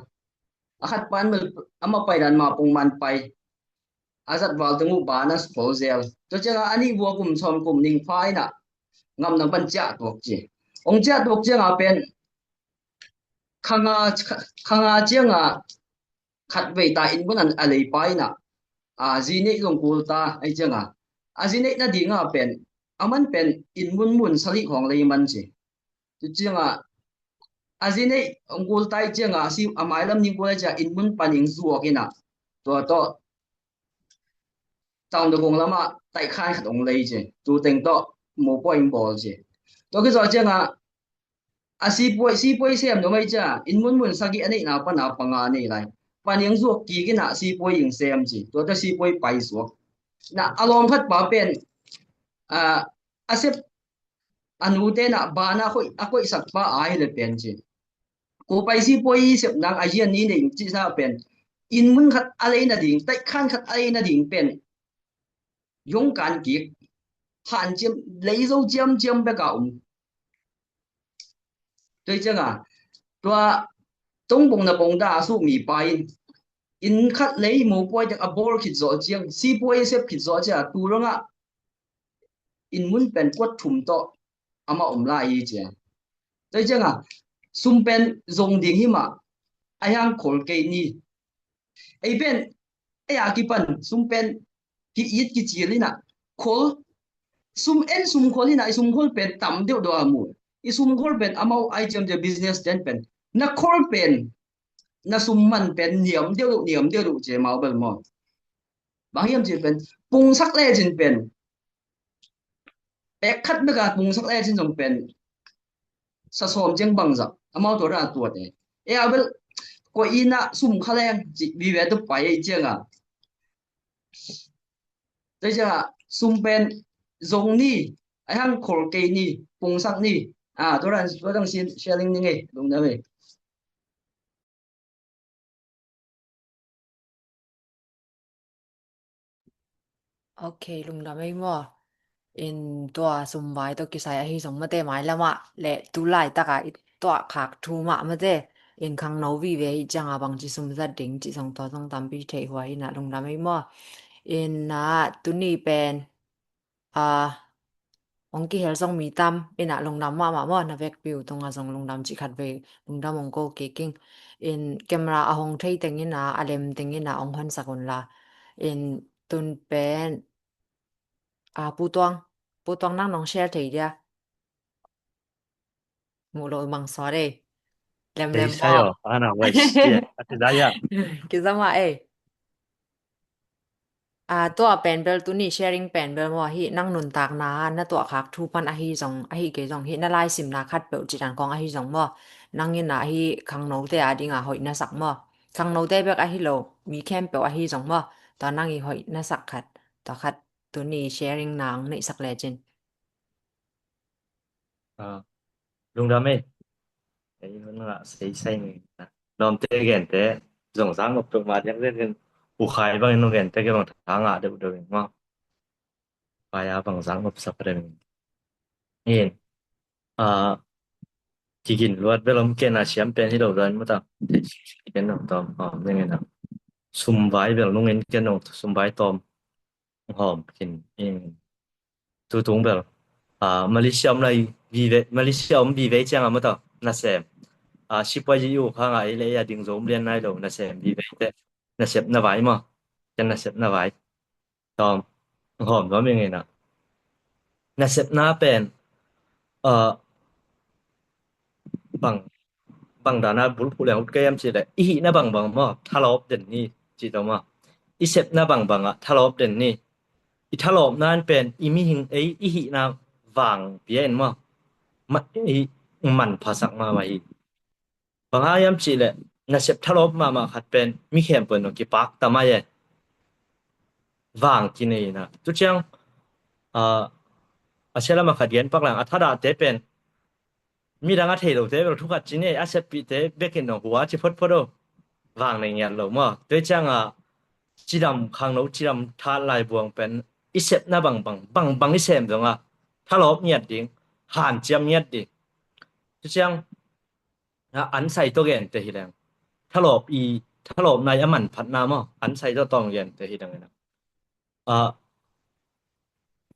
A khat pan mel, ama pai dan ma pung man pai. A zat val teng uh bana sukhol zel. Tua cianga a nih bua kum sawm kum ning pha ina. Ngamdang pan ciah tuak ci. Ong ciah tuak cianga pen. Khanga, khanga cianga khat vei ta in bunan a lei pa ina. A zi neih zong kul ta, ai cianga. A zi neih na dinga pen. A man pen in mun mun salik hong lei man ci. Tua cianga. A zi neih ong kul tai cianga, a si a mailam ning kul ai cia in mun pan ing zuak ina. Tua tawh. Taung da kong lama taih khan khat ong lei ci. Tu teng tawh mu pawh ing bawl ci. Tua kizawh cianga a sipuai, sipuai sem dom ai cia. In mun mun sagih a neihna pana panga nei lai. Pan ing zuak kik ina sipuai ing sem ci. Tua tawh sipuai pai zuak. Na a lawm khat pa pen a, a sep a nu te na bana khoih, a koihsak pa a hi le pen ci. Ko paisi poi sep nang a zian ni nei cih sa pen, inn mun khat a lei nading, taikhan khat a lei nading pen yong kan kik, hanciam, leizo ciamciam bek a um. Tua hi cianga, tua tongbong na bong da a suk mipa in inn khat lei mopuai dek a bawl khit zawh ciang, sipuai a sep khit zawh ciang, tu rangah inn mun pen kuat thum tawh amah om lai hi ciang. Tua hi cianga, sum pen zong ding hi mah, a hiang khol kei ni. Ei pen, ei a kipan sum pen ki it kicil inah, khol, sum en sum khol inah, i sum khol pen tam deuh deuh a mu. I sum khol pen amau ai ciamcia business ten pen, na khol pen, na sum man pen niam deuh deuh, niam deuh deuh cia mau bel maw. Bang hiam cih pen, pungsak lecin pen, pek khat bek a pungsak lecin zong pen sa sawm ciang bangzah amau tua dan a tuat e. E a bel, koi inn ah sum kha leng cih vive tuk pai ei cianga. Tua cianga sum pen zong ni, a hiang khol kei ni, pungsak ni. A, tua dan, tua dan sin sharing ni ngei, lungdam ei. Ok, lungdam ei maw. In tua sumvai tawh kisai ahi zong mate, mailamah le tu laitaka i tuah khak thu mah mate. In khangno vive hi cianga bangci sum zat ding cih zong tua zong tampi thei huai inah lungdam ei maw. Inah tuni pen, a, hong kihel zong mi tam inah lungdam mahmah maw, na vekpi uh tungah zong lungdam cih khat vei lungdam hong ko kik ing. In camera a hong thei teng inah, a lem teng inah hong honsak unla. In tun pen, a, Pu Tuang, Pu Tuang nang nong share thei dia. Muh lo mang sawt ei. Lem lem maw. Ana wai sia ati daya. Kizama ei. A, tua pen bel tuni sharing pen bel maw, hih nang nuntakna na tuah khak thu pan ahi zong, ahi kei zong hih na laisimna khat peuh cidan kong ahi zong maw, nang inah hih khangnote a dinga hoih na sak maw. Khangnote bek ahi lo, mi khempeuh ahi zong maw, tua nang i hoih na sak khat, tua khat tuni sharing nang neihsak lecin. A, lungdam ei. Ei hun ngah seisai ni. Lawmte gente zong zang nop tuk ma diak diak in, ukhai bangin nong gente ke bang tha ngah deuh deuh in maw. Pai a bang zang nop sak deuh in. In, a, kigin luat bel om ken a siam pen hi lo dan mata. Ken nong tom, a, neng in a. Sum vai bel nung in ken nong sum vai tom hawm khin in. Tutung bel, a, Malaysia om lai vive, Malaysia om vive ciang a mata nasem, a, sipuai yu khang a ei le ei a ding zom lian nai lo nasem vive te, nasepna vai maw. Ken nasepna vai tom hawm nuam ing inah. Nasepna pen, a, bang, bang dana bulphuh leng ut kei am cih leh, i hihna bangbang maw, thalawp den ni cih tawh maw. I sepna bangbang ah thalawp den ni. I thalawpna in pen i mihing ei i hihna vang pia in maw, ma, i manphasak mahmah hi. Bang hang hiam cih leh nasep thalawp mahmah khat pen mi khempeuh in kipak ta mai e. Vang kinei inah. Tu ciang, a, a sia lam a khat gen pak lang, a thadahte pen midang a thei lote bel thu khat ci ni, a seppihte bekin nong hua ci photphot o. Vang nei ngiat lo maw. Tua cianga cidam khangno, cidam that lai buang pen i sepna bangbang, bangbang i sem zonga thalawp ngiat ding, hanciam ngiat ding. Tua ciang, a, ansai tawh gente hi leng, thalawp i, thalawpna i a manphatna maw, ansai tawh tawm gente hi leng inah. A,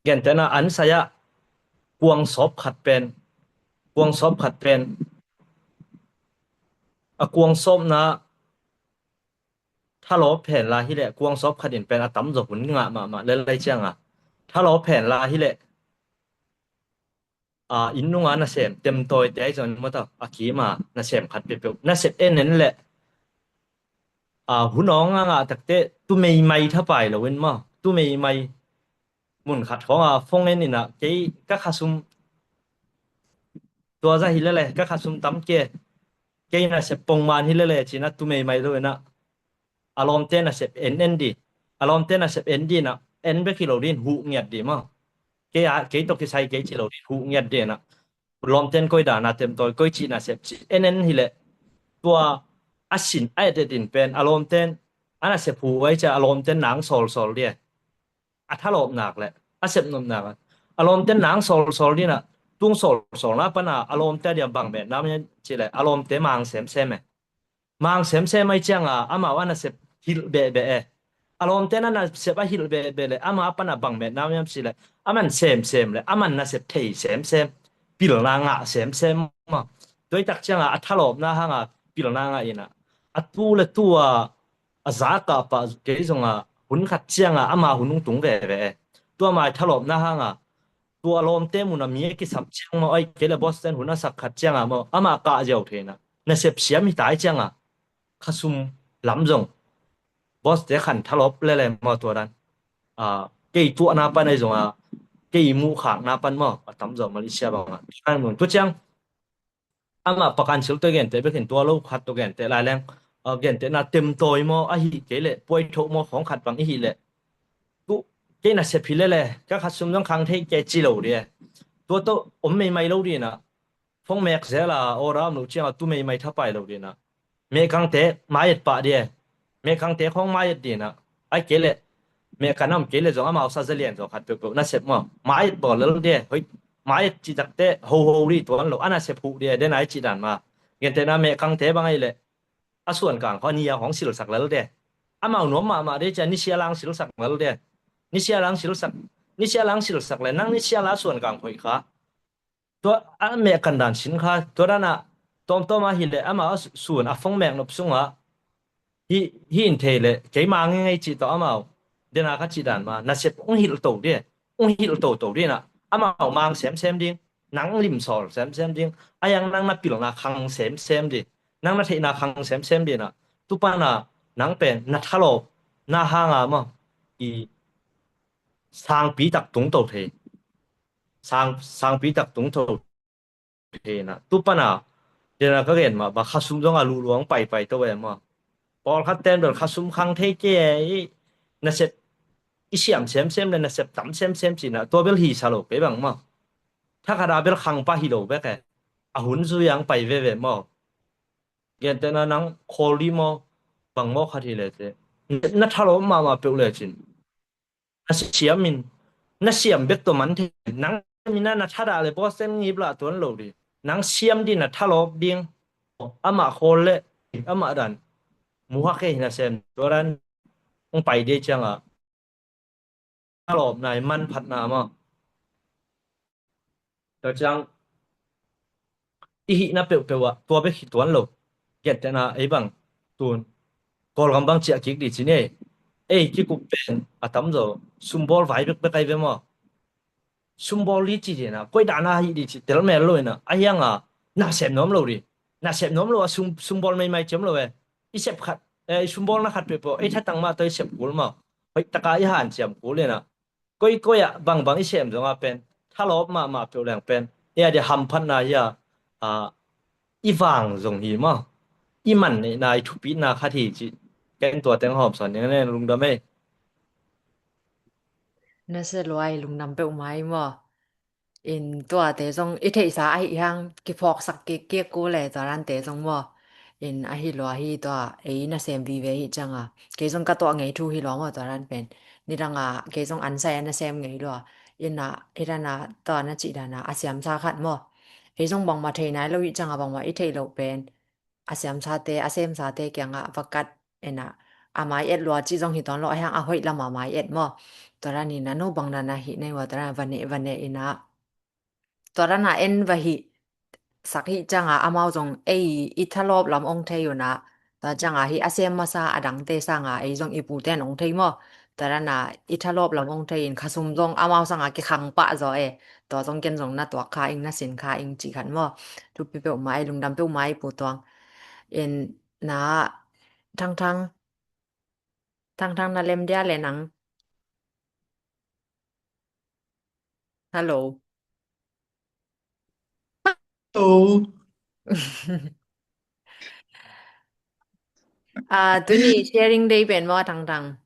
gentehna ansai ah kuang sawp khat pen, kuang sawp khat pen, a, kuang sawpna thalawp hen la hileh, kuang sawp khat in pen a tamzaw hun ngah mahmah lel lai cianga, thalawp hen la hileh, a, inn nunga nasem temtawite ahi zong mata, a kima nasem khat peuhpeuh nasep en en leh, a, hun awng a ngah takte tu meimai thapai lo in maw, tu meimai mun khat khawng a phone en inah, kei ka khasum tua za hi lele, ka khasum tam ke, kei nasep pongman hi lele cinah tu meimai lo inah, a lawmte nasep en en di, a lawmte nasep en di inah, en bek hi lo din huh ngiat di maw. Kei a, kei tawh kisai kei ci lo din huh ngiat di inah, lawmten koi dana temtawi, koi cih nasep ci en en hileh, Tua a sin a et et in pen a lawmten a nasep hu uh ai cia a lawmten nang sawlsawl dia. A thalawpnak le a sepnopnak a lawmten nang sawlsawl dinah tung sawlsawlna pana a lawmte a diam bang metna om hiam cileh a lawmte mang semsem e. Mang semsem ai cianga amau a nasep hilh behbeh e. A lawmten a nasep a hilh behbeh le ama pana bang metna om hiam cileh aman semsem le aman nasep thei semsem, pilna ngah semsem maw. Tuaitak cianga a thalawpna hanga pilna ngah inah a tu le tua a zakah pah kei zonga hun khat cianga ama hun hong tung veve e. Tua mai thalawpna hanga tua lawmte muna mi a kisap ciang maw ai kei le bawsten hun a sak khat cianga maw ama kah ziau theina nasep siam hi tai cianga khasum lam zong bawste khan thalawp lele maw tua dan. Kei tuahna pan ai zonga kei muhkhakna pan maw a tamzaw Malaysia banga tua ciang ama pakan sil tua gente bekin tua lo khat tua gente lai leng gente na temtawi maw ahi kei leh puaithoh maw khawng khat bang ihi leh tu kei nasep hi lele ka khat sum zong khang thei kei ci lo dia. Tua tawh om meimai lo dinah phong mek zela awra om lo cianga tu meimai thapai lo dinah mehkangte mai et pah dia. Mehkangte khawng mai et dinah ai kei leh mehkan a om kei le zong amau sa zalian zaw khat peuhpeuh nasep maw mai et bawl lel dia. Hoi mai et citakte hoho ri tuan lo a nasep huh dia den ai cih dan ma. Gentehna mehkangte bang ai leh a suan kang khaw a nia hong silsak lel dia. Amau nuam mahmah dia cia nisia lang silsak lel dia. Nisia lang silsak nisia lang silsak le nang nisia la suan kang khoih kha. Tua a mehkan dan sin kha tua danah tawmtawm ah hileh amau a sun a phong mek nop sungah hi in thei leh keima ngengei cih tawh amau dena ka cih dan ma nasep ung hilh to dih ung hilh toto dinah amau mang semsem ding nang limsawl semsem ding a yang nang na pilna khang semsem ding nang na theihna khang semsem dinah tupana nang pen na thalawp na hanga maw i sangpi tak tungto thei sangpi tak tungto thei na tupana dena ka gen mah ba khasum zong a luhluang paipai to e maw. Pawlkhat ten bel khasum khang thei ke i nasep i siam semsem le nasep tam semsem cina tua bel hi sa lo kei bang maw. Thakhata bel khang pa hi lo bek e a hun zui ang pai veve maw. Gentehna nang khawl dih maw bang maw khat hi le te na thalawp mahmah peuh le cin na siam in na siam bek tawh man thei nang mina na thadah le bawsten ngip lah tuan lo dih nang siam dih na thalawp ding amah khawl le amah dan muhak e hi na sem tua dan hong pai dih ciangah thalawpna i manphatna maw. Tua ciang i hihna peuhpeuh ah tua bek hi tuan lo. Gentehna ei bang tun Kawlgam bang ciah kik dih ci ni ei kikup pen a tamzaw sumbawl vai bekbek ai ve maw. Sumbawl li ci dihna koi dahna hih dih ci tel mel lo ina a hianga na sem nuam lo dih na sem nuam lo a sumbawl meimai ciam lo e. I sep khat i sumbawlna khat peuhpeuh ei thatang mah tawh i sep kul maw. Hoih taka i hanciam kul ina koikoi ah bangbang i sem zongah pen thalawp mahmah peuh leng pen i a dia hamphatna hi a i vang zong hi maw. I man neihna i thupitna khat hi cih ken tua teng hawm sawn ning nen lungdam ei. Na sia luai lungdam peuhmah i maw. In tuate zong i theihsa ahi hang kiphawksak kikkiak ku le tuarante zong maw. In ahi lua hi tua ei nasem vive hi cianga kei zong ka tuah ngei thu hi lua maw tuaran pen. Nidanga kei zong ansai a nasem ngei lua. Ina hidana tua na cih dana a siamsa khat maw. Ei zong bangma thei nai lo hi cianga bangma i theih loh pen a siamsate a semsate kiangah vakat ina a mai et lua ci zong hi tawn lo a hiang a hoih lama mai et maw. Tuarani na no bang dana hi nei ua tuarana vaneh vaneh ina tuarana en va hih sak hih cianga amau zong ei i thalawp lam ong thei una. Tua cianga hih a sem masa a dangte sanga ei zong i pute an ong thei maw. Tuarana i thalawp lam ong thei in khasum zong amau sanga kikhang pah zaw e. Tua zong ken zong na tuak kha ing na sin kha ing cih khat maw. Thupi peuhmah ei lungdam peuhmah ei pu tuang. In na thangthang thangthang na lem dia le nang. Hello. Hello. Tuni sharing day pen maw thangthang.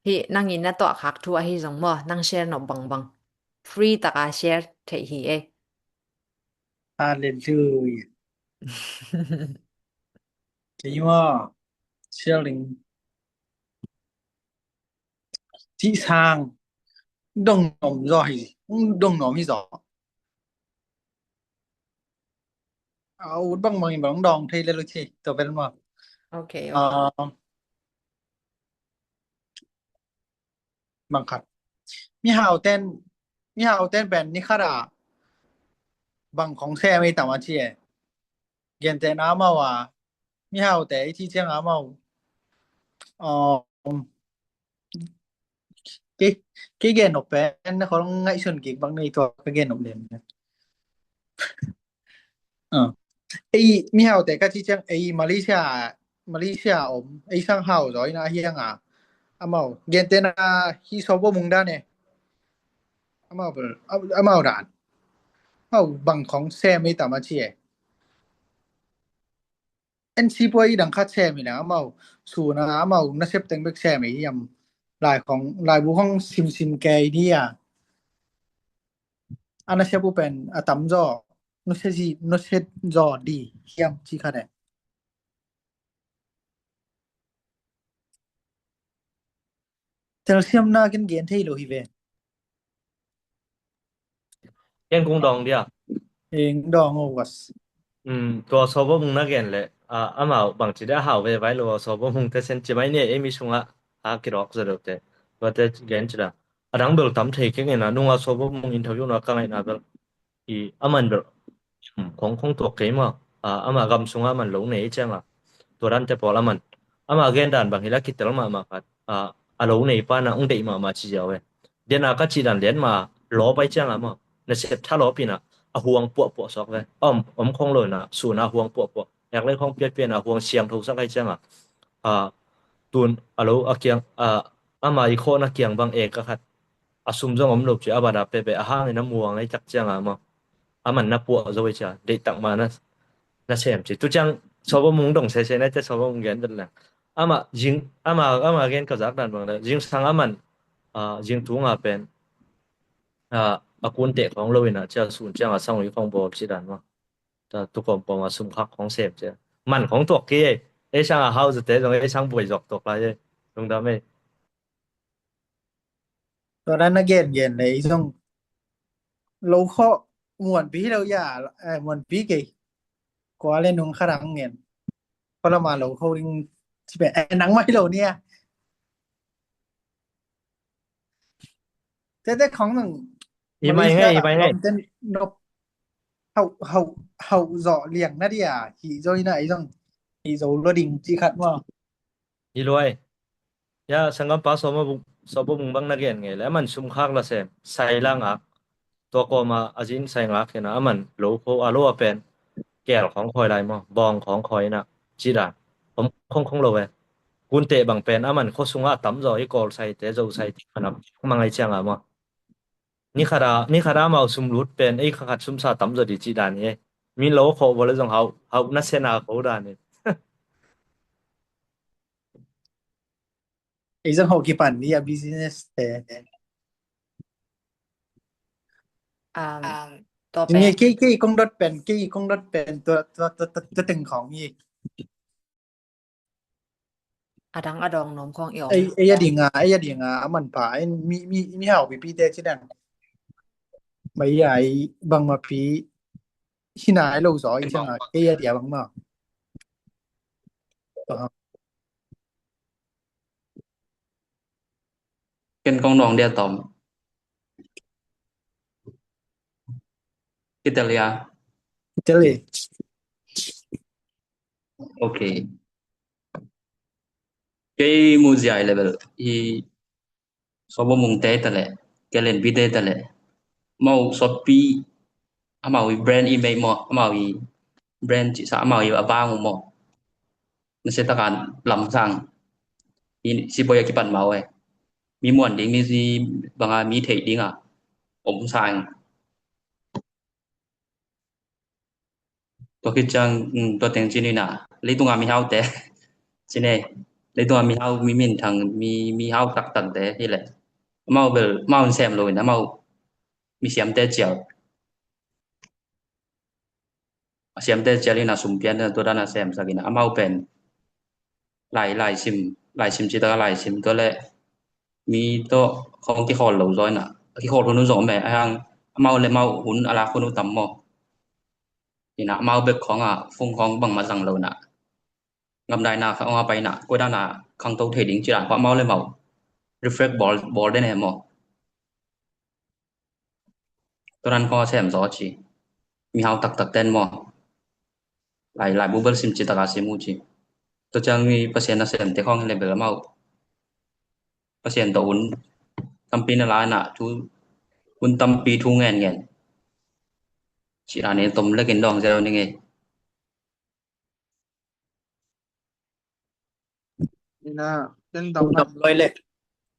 Hih nangin na tuah khak thu ahi zong maw nang share nop bangbang. Free taka share theih hi e. Hallelujah. Kei maw, Sialing, Cih Sang, dong nuam zaw hi, dong nuam hi zaw. A ut bangbang in bang dong thei le lo ci, tua pen maw. Ok, ok. Bang khat. Mihau ten, mihau ten pen ni khat a bang khong sem ei tam a ci e. Gentehna amau a, mihaute i ci ciang amau. Um, kei, kei gen nop pen na khong ngaihsun kik bang nei tua ka gen nop lian. Ei mihaute ka ci ciang ei Malaysia, Malaysia om ei sang hau zaw ina hiang a. Amau gentehna hi sobo mung dan e. Amau bel, amau dan. Amau bang khong sem ei tam a ci e. En si puai dang khat sem ei na amau. Suna amau nasep teng bek sem ei hiam. Lai khong, laibu khong simsim kei dia. A nasep u pen a tam zaw, nusia zi, nusia zaw di hiam ci khat e. Telsiamna ken gen thei lo hi ve. Ken kung dong dia. Eng dong o was. Tua sobo mung na gen le, amau bang ci dia hau ve vai lo sobo mung te sen ci mai ne, ei mi sunga a kidok za lo te. Tua te gen ci da. A dang bel tam thei keng ena nunga sobo mung interview na ka ngaihna bel i aman bel khong khong tuak kei maw. Ama gam sunga aman lo nei cianga tua dan te pawl aman ama gen dan bang hila kitel mahmah khat, a lo nei pana ung deih mahmah ci ziau ve. Dena ka cih dan lian ma lawp ai cianga maw, nasep tha lawp ina a huang puahpuah suak ve. Om, om khong lo ina suna huang puahpuah, ek le khong piatpiat ina huang siangtho sak ai cianga tun a lo a kiang, ama i khawhna kiang bang e ka khat a sum zong om lo ci a bada pepe a hangin a muang ai tak cianga maw. Aman na puah zo ai cia deihtak ma na sem ci. Tu ciang sobo mung dong sese na te sobo mung gen vet leng. Ama zing, ama, ama gen ka zak dan bang le zingsang aman zing tunga pen a kun teh khong lo ina cia sun cianga sang ui khong bawl ci dan maw. Ta tu kawmkawm a sum khak khong sem cia man khong tuak ki ei. Ei sang a hau zate zong ei sang buai zok tuak lai ei. Lungdam ei. Tua dan na gen gen le ei zong lo khawh muanpi hi lo ya, muanpi kei. Kua le nung kha dang ngen. Kua lama lo khawh ding ci pen nang mai lo nia. Tete khong nang i mai ngai, i mai ngai. Nop hau, hau, hau zo liang na dia hi zo ina ei zong hi zo lo ding ci khat maw. Hi luai. Ya, sanggampa sawma bung, sawma bung bang na gen ngei le, aman sum khak la sem, sai la ngak. Tua kawma a zin sai ngak hina, aman lo kho, a lo a pen, kel khawng khawi lai maw, bawng khawng khawi na, ci dan. Om khawng khawng lo e. Kunte bang pen, aman khaw sunga a tam zaw hi kawl saite, zo saite, manam, mangai cianga maw. Ni khata, ni khata amau sum lut pen, ei kha khat sum sa tam zaw di ci dan hi e. Min lo khawh vawle zong hau, hau na sena kho dan hi. Ei zong hau kipan ni a business te. Um, tua pen. Kei, kei kong dot pen, kei kong dot pen, tua, tua, tua, tua, tua teng khawng hi. A dang a dawng nuam khawng i om. Ei, ei a dinga, ei a dinga, a manpha, ei mi, mi, mi hau pipi te ci dang. Mai ai, bangma pi, hina ai lo zaw, i cianga, ei a dia bangma. Ken kong nuang dia tom. Kitel ia. Kitel ia. Ok. Kei mu ziai level i sobo mung te tale, kelen bi te tale. Mau sopi, amau i brand i mei mo, amau i brand ci sa, amau i abang mo. Na se takan lam sang. I si boy a kipan mau e. Mi muan ding, mi si banga mi thei ding a. Om sang. Tua khit ciang, um, tua teng ci ni na. Leitunga mihau te. Ci ne. Leitunga mihau mi min thang, mi, mihau tak tak te hi le. Amau bel, amau sem lo in, amau mi siam te ciau. A siam te ciau in a sum pian te tua dan a sem sak in, amau pen. lai, lai sim, lai sim ci taka lai sim tua le mi tawh khong kikhawl lo zaw ina, kikhawl hun uh zong om e, a hang amau le mau hun a lak hun uh tam maw. Ina amau bek khong a phone khong bangmah zang lo ina, gamdai na kha ong a pai ina, koi dan a khangto thei ding ci dan khong amau le mau reflect bawl, bawl den e maw. Tua dan khong a sem zaw ci. Mihau taktak ten maw, lai, lai bubel sim ci taka sim uh ci. Tua ciang i Pasian nasemte khong hi le bel amau Pasian tawh hun tampi na la ina, thu, hun tampi thu ngen ngen ci dan in tom lekin dawng zel ning ei. Ina, ken dam dam loi le.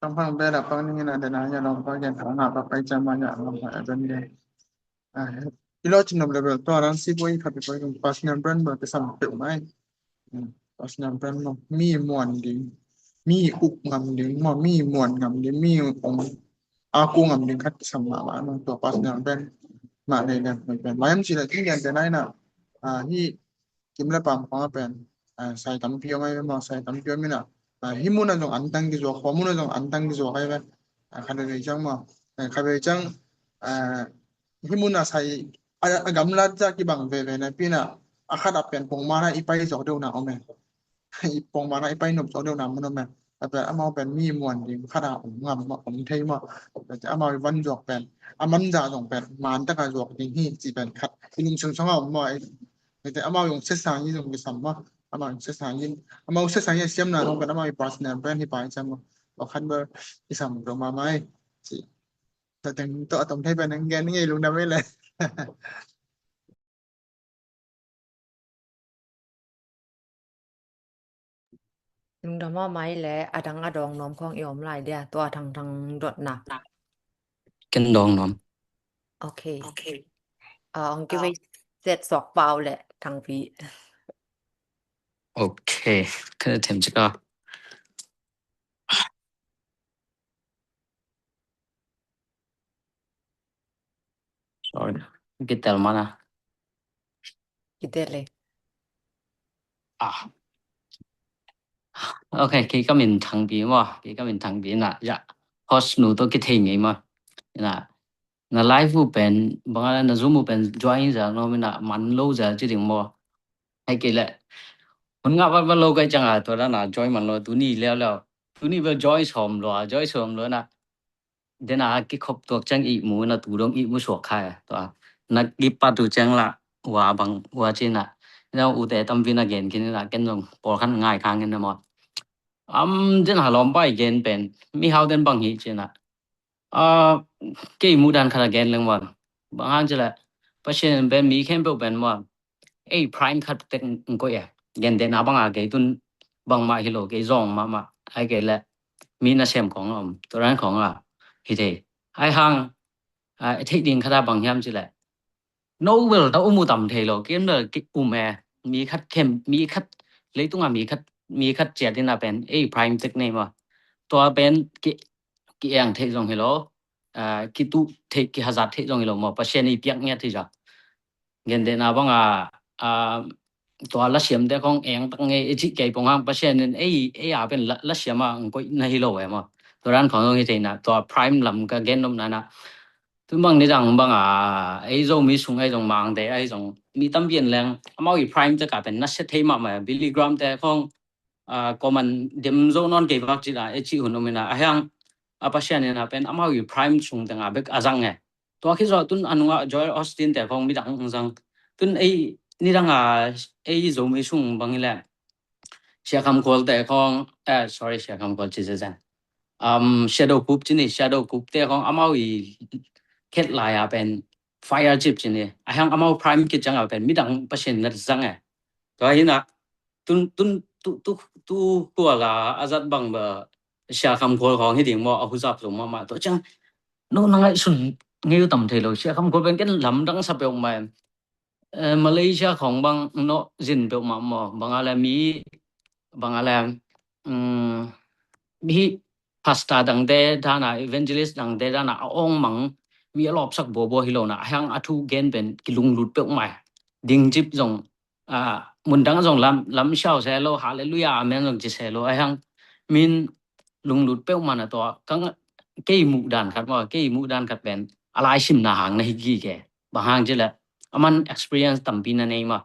Tang phang bela pang ning ina, dena ya long pa gen thang ha pa pai cam ma ya long pa ben de. Ah, i lo chin nom level to ran si boi khat boi personal brand boi ke sam pe mai. Hmm, personal brand maw, mi muan ding, mi uk ngam ding maw, mi muan ngam ding, mi ong a ku ngam ding khat sam ma ma no, tua personal brand ma nei le mai pen. Mai am ci le ting gen te nai na. Ah, hi Kim le Pam khong a pen, ah, sai tampi om ai ve maw, sai tampi om ina. Ah, hi mun a zong antang kizuak, khua mun a zong antang kizuak ai ve. Ah, khat veve ciang maw. Ah, khat veve ciang, ah, hi mun a sai, a, a gamlat za kibang veve na pi ina, a khat a pen pongman a i pai zuak deuh na om e. I pongman a i pai nop zuak deuh na mun om e. A pen amau pen mi muan ding khat a om ngam maw, om thei maw. Amau i van zuak pen, a man za zong pen man taka zuak ding hi ci pen khat i lungsim song a om maw. Amau yung sesang i yung kisam maw. Amau yung sesang i, amau sesang i siam na nong pen amau i personal brand hi pa i siam maw. Tua khat bel i sam deuh mahmah ei ci. Tua teng tua a tom thei pen ang gen ngei lungdam ei le. Lungdam mahmah ei le, a dang a dawng nuam khong i om lai dia, tua Thang Thang dotna. Ken dawng nuam. Ok. Ok. Ah, ong kivei zet suak pau le Thang Pi. Ok. Ka them cik a. Sorry. Kitel mana. Kitel le. Ah. Ok, kei ka min Thang Pi maw. Kei ka min Thang Pi na. Ya. Host nu tawh kithei ngei maw. Na, na live uh pen, bang a na Zoom uh pen join za no mi na man lo za ci ding maw. Hei kei le. Hun nga vat vat lo kai ciang a tua da na join man lo, tuni leo leo. Tuni bel join sawm lo a, join sawm lo na. Den a kikhop tuak ciang ihmu na tu dong ihmu suak khai a. Tua na kipat uh ciang la ua bang ua ci na. Na ute tam vin a gen khin na ken zong pawlkhat ngai khang in na maw. Am, den a lawm pai gen pen mihau den bang hi ci na. Ah, kei muhdan khat a gen leng ua. Bang hang ci la Pasian in pen mi khempeuh pen maw, ei prime khat tek ng koih e. Gentehna bang a kei tun bangmah hi lo, kei zawng mahmah. Ai kei le mi nasem khong a om, tua dan khong a hi thei. Ai hang, ah, theih ding khat a bang hiam ci le, no bel na um uh tam thei lo, ken bel ki um e. Mi khat khem, mi khat, leitung a mi khat, mi khat ciat in a pen ei prime tek nei maw. Tua pen ki, ki eng theih zong hi lo, ah, kituh theih, kihazat theih zong hi lo maw, Pasian i piak ngiat hi za. Gentehna bang a, ah, tua lasiamte khong eng tak ngei i cih kei pong hang, Pasian in ei, ei a pen la, lasiam a ng koih na hi lo e maw. Tua dan khong zong hi thei na, tua prime lam ka gen nop na na. Tun bang nidang bang a, ei Zomi sung ei zong Mangte ei zong mi tampi in leng amau i prime te ka pen nasia thei mahmah, Billy Graham te khong, ah, koman dem zo nawn kei vak ci la, ei cih hun om in a, a hiang a Pasian in a pen amau i prime sung teng a bek a zang e. Tua khit zawh tun a nungah Joel Osteen te khong midang ang zang. Tun ei nidang a ei Zomi sung bang hi le Sia Kham Khual te khong, eh, sorry, Sia Kham Khual ci zezan. Um, Shadow Kup ci ni, Shadow Kup te khong amau i khet lai a pen Fire Chief ci ni. A hiang amau prime kit ciang a pen midang Pasian na zang e. Tua hi na, tun, tun, tu, tu, tu, kua la a zat bang ba Sia Kham Khual khong hi ding maw, a huzap lo mahmah. Tua ciang, no na ngaihsun ngei uh tam thei lo, Sia Kham Khual pen ken lamdang sa peuh mai. Eh, Malaysia khong bang no zin peuh mah maw, bang a le mi, bang a le, um, mi pastor dangte dan a, evangelist dangte dan a, a ong mang, mi a lawpsak bawbaw hi lo na, a hiang a thu gen pen kilunglut peuh mai. Ding cip zong, ah, mundang zong lam, lam siau se lo, hallelujah, amen zong ci se lo, aihang min lunglut peuh mana tua, kang kei muh dan khat maw, kei muh dan khat pen, a laisimna hang na hi gige, bang hang ci le, aman experience tampi na nei maw,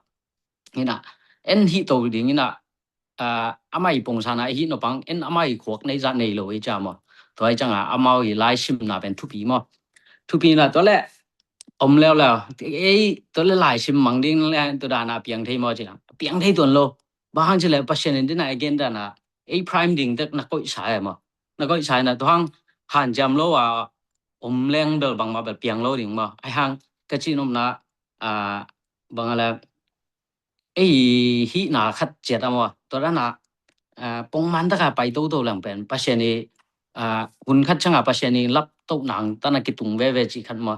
ina, en hi to ding ina, ah, amai pongsa na hi no pang, en amai khuak nei za nei lo i ca maw, tua i canga, amau i laisimna pen thupi maw, thupi na tua le, om leo leo, ei, tua le laisim mang ding le, tua dana piang thei maw ci lang, piang thei tuan lo, bang hang ci le, Pasian in dina again dana, ei prime ding tek na koih sa e maw, na koih sa e na, tua hang han jam lo a, om leng bel bang ma bel piang lo ding maw, aihang, ka ci nopna, ah, bang a le, ei hihna khat ciat a maw, tua dana, ah, pongman taka pai toto lang pen, Pasian i, ah, hun khat canga Pasian i lap to nang tana kitung veve ci khat maw,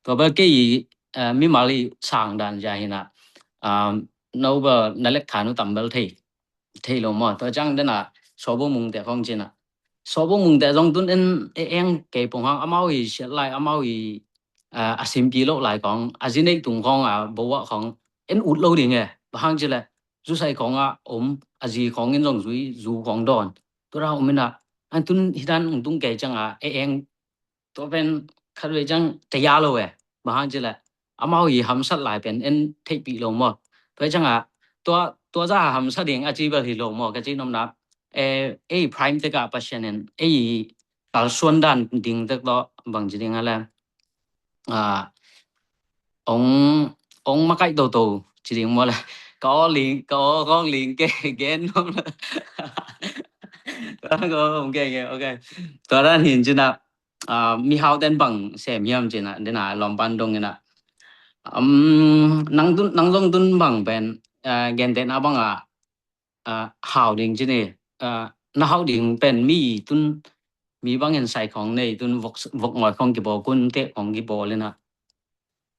tua bel kei, ah, mimal i sang dan ja hina, ah, no bel na lek thanu tam bel thei, thei lo maw, tua cang dana, sobo mung te khong cina, sobo mung te zong tun en e eng kei pong hang, amau i siat lai, amau i, ah, a simpi lo lai khong, a zi nei tung khong, a bo a khong, en ut lo ding e, bang hang ci le, zu sai khong a om, a zi khong in zong zui, zu khong dawn. Tua ra om ina, an tun hidan ung tung kei canga, e eng, tua pen khat vei cang, te ya lo e, bang hang ci le, amau i hamsat lai pen, en theihpih lo maw. Tua canga, tua, tua za hamsat ding, a ci bel hi lo maw, ka ci nopna, e, ei prime teka Pasian in, ei, kalsuan dan ding tek to, bang ci ding a le, ah, ong, ong makaih toto, ci ding maw le, ka aw ling, ka aw kong ling ke, gen nom le. Ka aw kong ke, ke, ok. Tua dan hin cina, ah, mihau ten bang sem hiam cina, dina lawmpan dong ina. Um, nang tun, nang zong tun bang pen, ah, gentehna bang a, ah, hau ding ci ni, ah, na hau ding pen mi tun, mi bangin sai khong nei tun vok, vok ngoi khong kibawl, kun teh khong kibawl ina.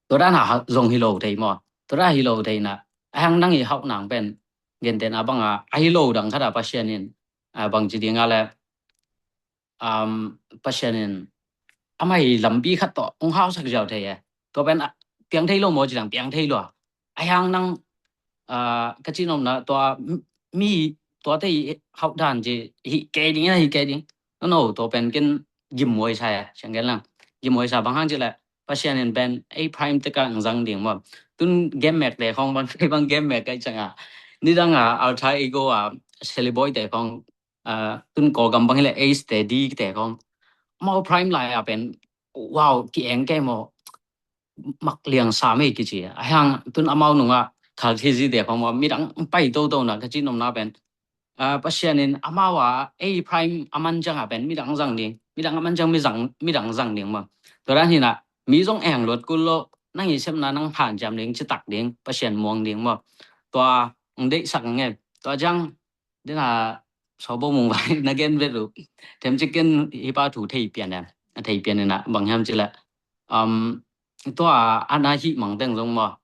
Tua dan a zong hi lo thei maw. Tua dan hi lo thei na. Aihang nang i hau nang pen, gentehna bang a, a hi lo dang khat a Pasian in, ah, bang ci ding a le, um, Pasian in, amai lampi khat tawh, ong hausak ziau thei e. Tua pen, ah, piang thei lo maw ci dang, piang thei lo a. Aihang nang, ah, ka ci nopna tua mi, tua te i hau dan ci, hi kei ding, hi kei ding. No, no, tua pen ken gimhuai sa e, siang gen lang. Gimhuai sa bang hang ci le, Pasian in pen, ei prime teka ang zang ding maw. Tun game mek te khong bang, kei bang game mek kai canga. Nidang a, alter ego a, silly boy te khong, ah, tun Kawlgam bang hi le ace te, di te khong. Amau prime lai a pen, wow, ki eng kei maw, mak liang sa mei kici. Aihang tun amau nunga, khal thi zi te khong maw, midang pai toto na, ka ci nopna pen. Ah, Pasian in amau a, ei prime a man canga pen, midang zang ding, midang a man cang, midang, midang zang ding maw. Tua dan hina, mi zong eng luat kul lo, nang i sepna nang han jam ding, citak ding, Pasian muang ding maw. Tua, ng deihsak nge, tua cang, dina sobo mung vai na gen vet uh. Themcik ken hi pa thu thei pian e. A thei pian ina bang hiam ci le. Um, tua ana hi mang teng zong maw.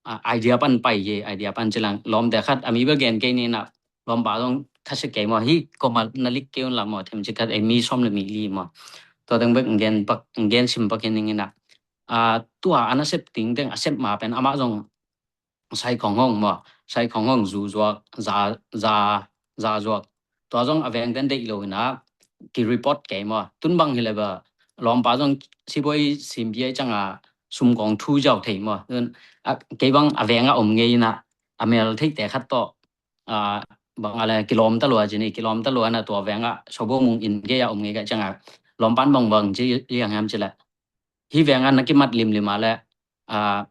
Ah, idea pan pai hi, idea pan ci lang. Lawmte khat, a mi bel gen kei ni ina. Lawmpa zong khat se kei maw. Hi koma na lik kei un la maw. Themcik khat e mi sawm le mi li maw. Tua teng bek gen pak, gen sim pak hi ning ina. Ah, tua ana sep ting teng, a sep ma pen amah zong sai khong hong maw, sai khong hong zu zuak, za, za, za zuak. Tua zong a veng ten deih lo ina, ki report kei maw. Tun bang hi le ba, lawmpa zong sibuai simpi ai canga sum kong thu zau thei maw. Tun, a, kei bang a veng a om ngei ina, a mel theite khat tawh, a, bang a le kilawm ta lua ci ni, kilawm ta lua na tua veng a, sobo mung in kei a om ngei ka canga, lawmpan bang bang ci liang hiam ci le. Hi veng a na kimat limlim a le, a,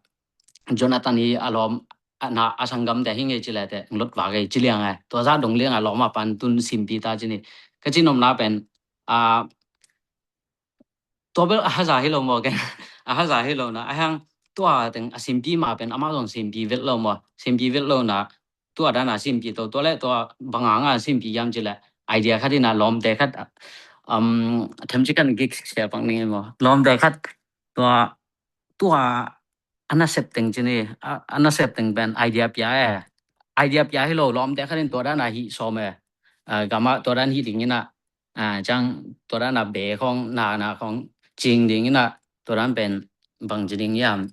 Jonathan hi a lawm, a na a sanggamte hi ngei ci le te, ng lot vak ei ci liang ai. Tua za dong liang a lawm a pan tun simpi ta ci ni. Ka ci nopna pen, a, tua bel a haza hi lo maw ken. A haza hi lo na. Aihang tua teng a simpi ma pen, amah zong simpi vet lo maw. Simpi vet lo na. Tua dana simpi to, tua le tua banga nga simpi yam ci le. Idea khat ina lawmte khat, um, themcik kan gik sia pak ning maw. Lawmte khat, tua, tua, ana sep teng ci ni, a, ana sep teng pen idea pia e. Idea pia hi lo, lawmte khat in tua dana hi sawm e. A, gama tua dan hi ding ina, a, cang tua dana be khong, na, na khong, cing ding ina, tua dan pen bang ci ding yam.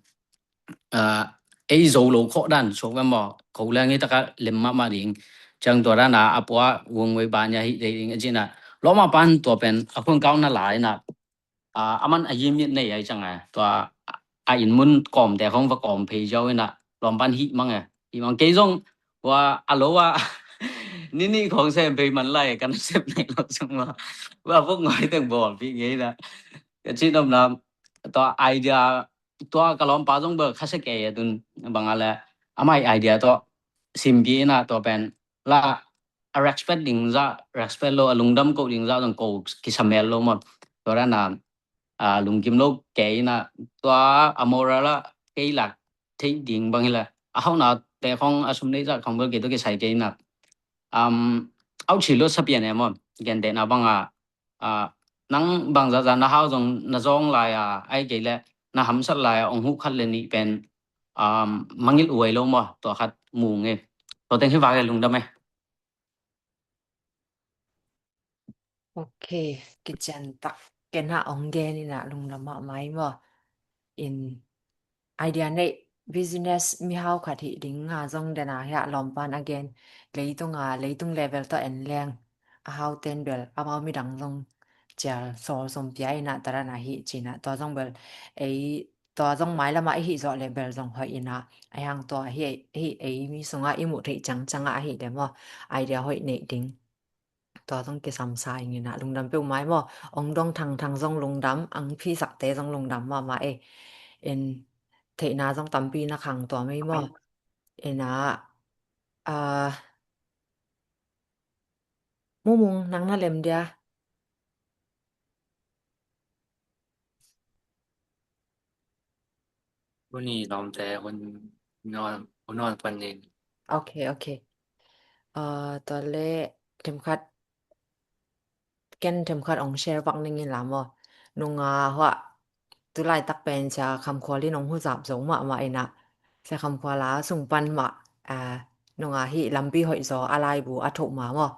A, ei zo lo khawh dan suak ve maw, ko leng hi taka lem mahmah ding. Ciang tua dana a pua wungwei banya hi dei ding a cina. Lawma pan tua pen a khun kau na lai na, a, a man a yimit nei ai ciang a, tua a inn mun kawmte khong va kawm phei ziau ina lawm pan hih mang e. Hih mang kei zong ua a lo a nini khong sem phei man lai kan sep nei lo zong ua, ua vok ngoi teng bawl pi ngei na. Ka cin om na tua idea tua ka lawmpa zong bel khasia kei a tun bang a le amai idea tawh simpi ina tua pen la a respect ding zah, respect lo a lungdam ko ding zah zong ko kisa mel lo maw. Tua dana a lungkim lo kei ina tua a moral a kei lak theih ding bang hi la a hauhnate khong a sum neih zah khong bel kei tawh kisai kei ina. Um, au chi lo sa pian e maw. Gentehna bang a, a, nang bangzahzah na hau zong na zawng lai a, ai kei le na hamsat lai a ong huh khat le nih pen, um, mangilh uai lo maw, tua khat mu nge. Tua teng hi vak e lungdam e. Ok, kician tak. Ken ha ong gen ina lungdam mahmah i maw. In idea neih business mihau khat hih ding a zong dena hi a lawmpan a gen leitung a leitung level tawh en leng a hau ten bel amau midang zong cial sawl som pia ina tua dana hih cina tua zong bel ei tua zong mailama i hih zawh le bel zong hoih ina a hiang tua hih ei mi sunga i muh theih ciangcianga a hih le maw idea hoih neih ding. Tua zong kisam sa ing ina lungdam peuh mai maw. Ong dong thangthang zong lungdam, ang phisakte zong lungdam mahmah e. In theihna zong tampi na khang tua mei maw. Ina, a, Mumung nang na lem dia. Hun i lawmte hun nawn hun nawn pan nin. Ok, ok. A, tua le themkhat ken themkhat ong share bak ning in la maw. Nunga hua tulai tak pen sia khamkhual in ong huzap zo mahmah ina sia khamkhual a sung pan mah, a, nunga hi lampi hoih zaw a laibu a thoh ma maw.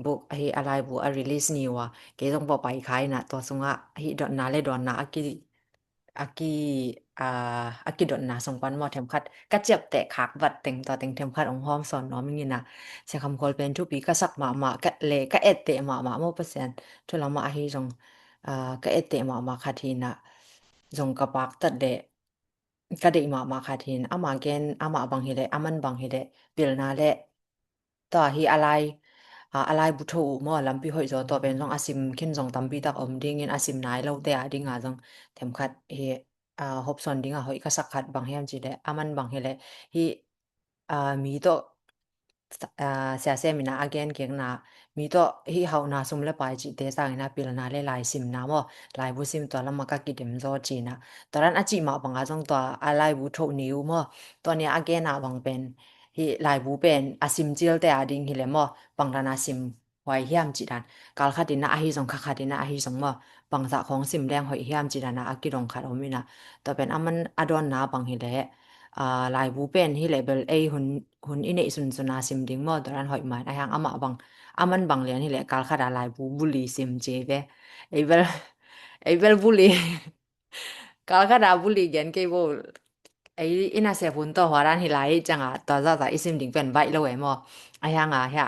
Buk hi a laibu a release ni ua kei zong pawh pai kha ina tua sunga hi dotna le dawnna a ki a ki, a, a kidotna sung pan maw themkhat ka ciapteh khak vat teng tua teng themkhat ong hawm sawn nuam ing ina sia khamkhual pen thupi ka sak mahmah ka le ka etteh mahmah maw Pasian thu lamah ahi zong, a, ka etteh mahmah khat hi ina zong ka paktat le ka deih mahmah khat hi in ama gen amah bang hi le aman bang hi le pilna le tua hi a lai, a, a laibu thoh uh maw lampi hoih zaw tua pen zong a sim khin zong tampi tak om dingin a sim nai lote a dinga zong themkhat hi, a, hopsawn dinga hoih ka sak khat bang hiam ci le aman bang hi le hi, a, mi tawh, a, sia sem ina a gen kekna mi tawh hi hauhna sum le pai cihte sangina pilna le laisimna maw laibu sim tua lama ka kidem zaw cina tua dan a cih mah banga zong tua a laibu thoh ni uh maw tua nia a gena bang pen hi laibu pen a sim cilte a ding hi le maw bang dan a sim huai hiam cih dan kal khat ina ahi zong kha khat ina ahi zong maw bangzah khawng sim leng hoih hiam cih dana a kidong khat om ina tua pen aman a dawnna bang hi le, a, laibu pen hi le bel ei hun, hun i neih sunsun a sim ding maw tua dan hoih man a hiang amah bang aman bang lian hi le kal khat a laibu buli sim ci ve ei bel, ei bel buli Kal khat a buli gen kei bo ei ina se hun tawh huaran hi lai cianga tua zahzah i sim ding pen baih lo e maw a hianga hia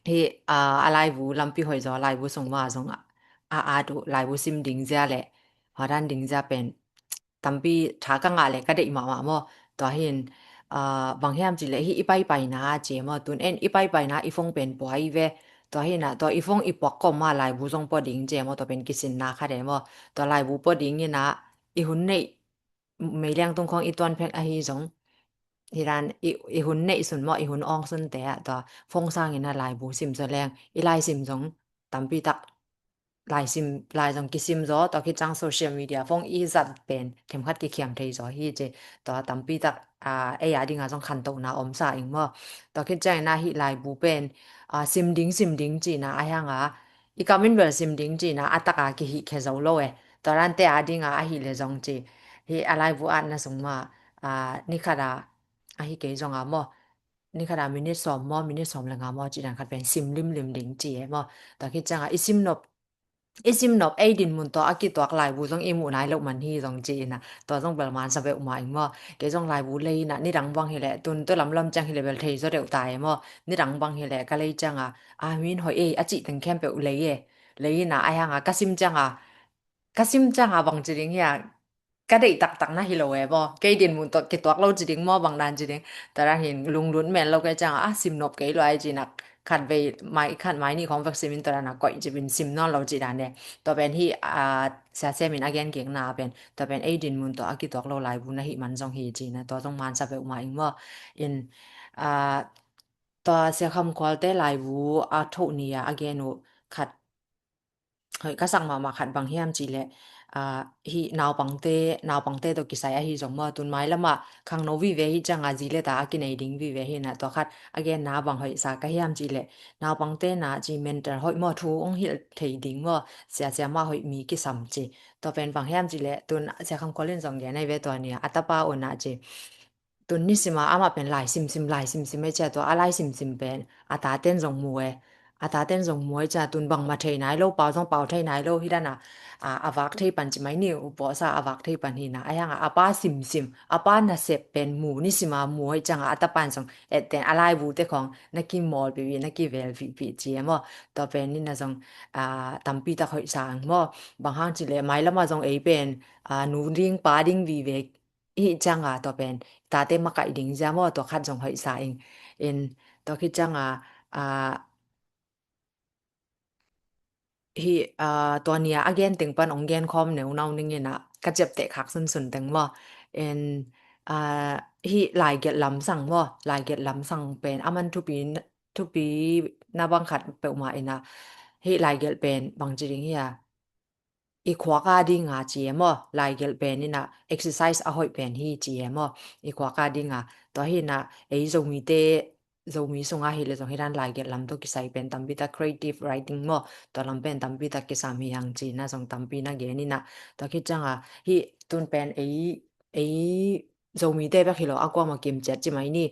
hi, a, a laibu lampi hoih zaw laibu sung ma zong a, a, a tu laibu sim ding zia le huaran ding zia pen tampi tha ka ngah le ka deih mahmah maw tua hin, a, bang hiam ci le hi i paipaina ci e maw tun en i paipaina i phone pen pua i ve tua hina tua i phone i puak kawm ma laibu zong pua ding ci e maw tua pen kisinna khat e maw tua laibu pua ding ina i hun neih meiliang tung khawng i tuan phek ahi zong hi dan i, i hun neih sun maw i hun awng sunte ah tua phone sangin a laibu sim zaw leng i laisim zong tampi tak laisim lai zong kisim zaw tua khit ciang social media phone i zat pen themkhat kikhiam thei zaw hi ci tua tampi tak, a, ei a dinga zong khantohna om sa ing maw tua khit ciangin a hi laibu pen, a, sim ding sim ding cina a hianga i kam in bel sim ding cina a taka kihih khe zo lo e tua dante a dinga ahi le zong ci hi a laibu atna sung ma, a, ni khat a ahi kei zonga maw ni khat a minute sawm maw minute sawm le nga maw ci dan khat pen sim limlim ding ci e maw tua khit cianga i sim nop i sim nop ei dinmun tawh a kituak laibu zong i muh nai loh man hi zong ci-in ah, tua zong bel mansa peuhmah ing maw. Kei zong laibu lei in ah nidang bang hileh, tun tua lamlam ciang hileh bel thei zaw deuh ta e maw. Nidang bang hileh ka lei ciang ah, a min hoih ei a cih teng khempeuh lei e. Lei in ah, ahi hang ah ka sim ciang ah, ka sim ciang ah bang ci ding hi a, ka deih taktak na hi lo e maw. Kei dinmun tawh kituak lo ci ding maw, bang dan ci ding. Tua dan hin lunglut men lo kei ciang ah, a sim nop kei lo ai ci-in ah, khat vei mai, khat mai nih khawng vek sim in tua dan ah koih cip in sim nawn lo cih dan e. Tua pen hi, a, Sia Sem in a gen kikna pen, tua pen ei dinmun tawh a kituak lo laibu na hih man zong hi ci-in ah, tua zong mansa peuhmah ing maw. In, a, tua Sia Kham Khualte laibu a thoh ni-a a gen uh khat hoih ka sak mahmah khat bang hiam cihleh, a, hih naupangte, naupangte tawh kisai ahi zong maw, tun mailam ah khangno vive hi ciang ah zi le ta a kinei ding vive hi in ah, tua khat a genna bang hoih sa ka hiam cihleh, naupangte na ci mentor hoih maw, thu hong hilh thei ding maw, sia, siamah hoih mi kisam ci. Tua pen bang hiam cihleh, tun Sia Kham Khual in zong gen ahi ve tua ni-a, a tapa un ah ci, tun nisim a amah pen lai simsim, lai simsim e cia, tua a lai simsim pen a taten zong mu e. A taten zong mu e cia, tun bangmah thei nai lo, pau zong pau thei nai lo, hi dan a, a, a vak thei pan ci mai ni, u pawsa a vak thei pan hi in ah, ahi hang ah a pa simsim, a pa nasep pen mu, nisim a mu e ciang ah, a tapan zong etten a laibute khawng na kimawl pihpih, na kivel pihpih ci e maw. Tua pen in ah zong, a, tampi tak hoih sa ing maw. Bang hang cihleh mailam ah zong ei pen, a, nu ding pa ding vive i hih ciang ah, tua pen tate makaih ding zia maw, tua khat zong hoih sa ing. In, tua khit ciang ah, a, hih, a, tua ni-a a gen teng pan hong gen khawm neunau ning in ah, ka ciapteh khak sunsun teng maw. In, a, hih laigelh lamsang maw, laigelh lamsang pen a man thupi, thupi na bang khat peuhmah in ah, hih laigelh pen bang ci ding hi a, i khuak a ding a ci e maw, laigelh pen in ah exercise a hoih pen hi ci e maw, i khuak a ding a. Tua hi in ah ei Zomite, Zomi sung ah hileh zong hi dan laigelh lam tawh kisai pen tampi tak creative writing maw, tua lam pen tampi tak kisam hi hang ci-in ah zong tampi na gen in ah. Tua khit ciang ah hih tun pen ei, ei Zomite bek hi lo, a kuamah kim ciat ci mai ni,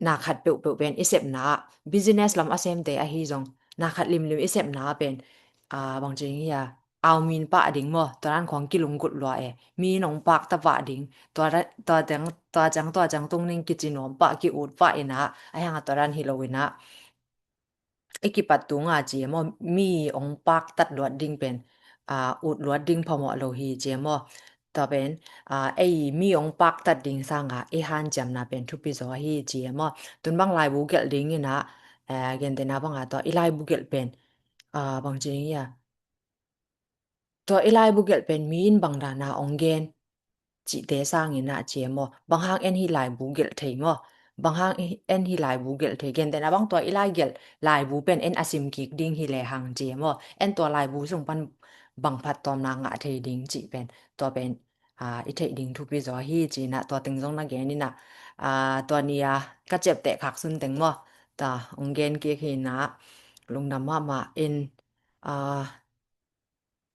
na khat peuhpeuh pen i sepna ah, business lam a semte ahi zong, na khat limlim i sepna ah pen, a, bang ci ding hi a, au min pah ding maw, tua dan khawng kilunggulh lua e, mi in hong pakta pah ding, tua dan, tua ciang, tua ciang, tua ciang tung ning kici nuam pah, ki-ut pah in ah, ahi hang ah tua dan hi lo in ah, i kipat tung a ci e maw, mi hong paktat luat ding pen, a, ut luat ding phamawh lo hi ci e maw. Tua pen, a, ei mi hong paktat ding sang a i hanciamna pen thupi zaw hi ci e maw. Tun bang laibu gelh ding in ah, a, gentehna bang a tua i laibu gelh pen, a, bang ci ding hi a, tua i laibu gelh pen mi in bang dan a hong gen cihte sang in ah ci e maw. Bang hang en hih laibu gelh thei maw. Bang hang en hih laibu gelh thei. Gentehna bang tua i laigelh laibu pen en a sim kik ding hi lehang ci e maw. En tua laibu sung pan bang phattuamna ngah thei ding cih pen, tua pen, a, i theih ding thupi zaw hi ci-in ah, tua teng zong na gen in ah, a, tua ni-a ka ciapteh khak sun teng maw, tua hong gen kik hi in ah, lungdam mahmah in, a,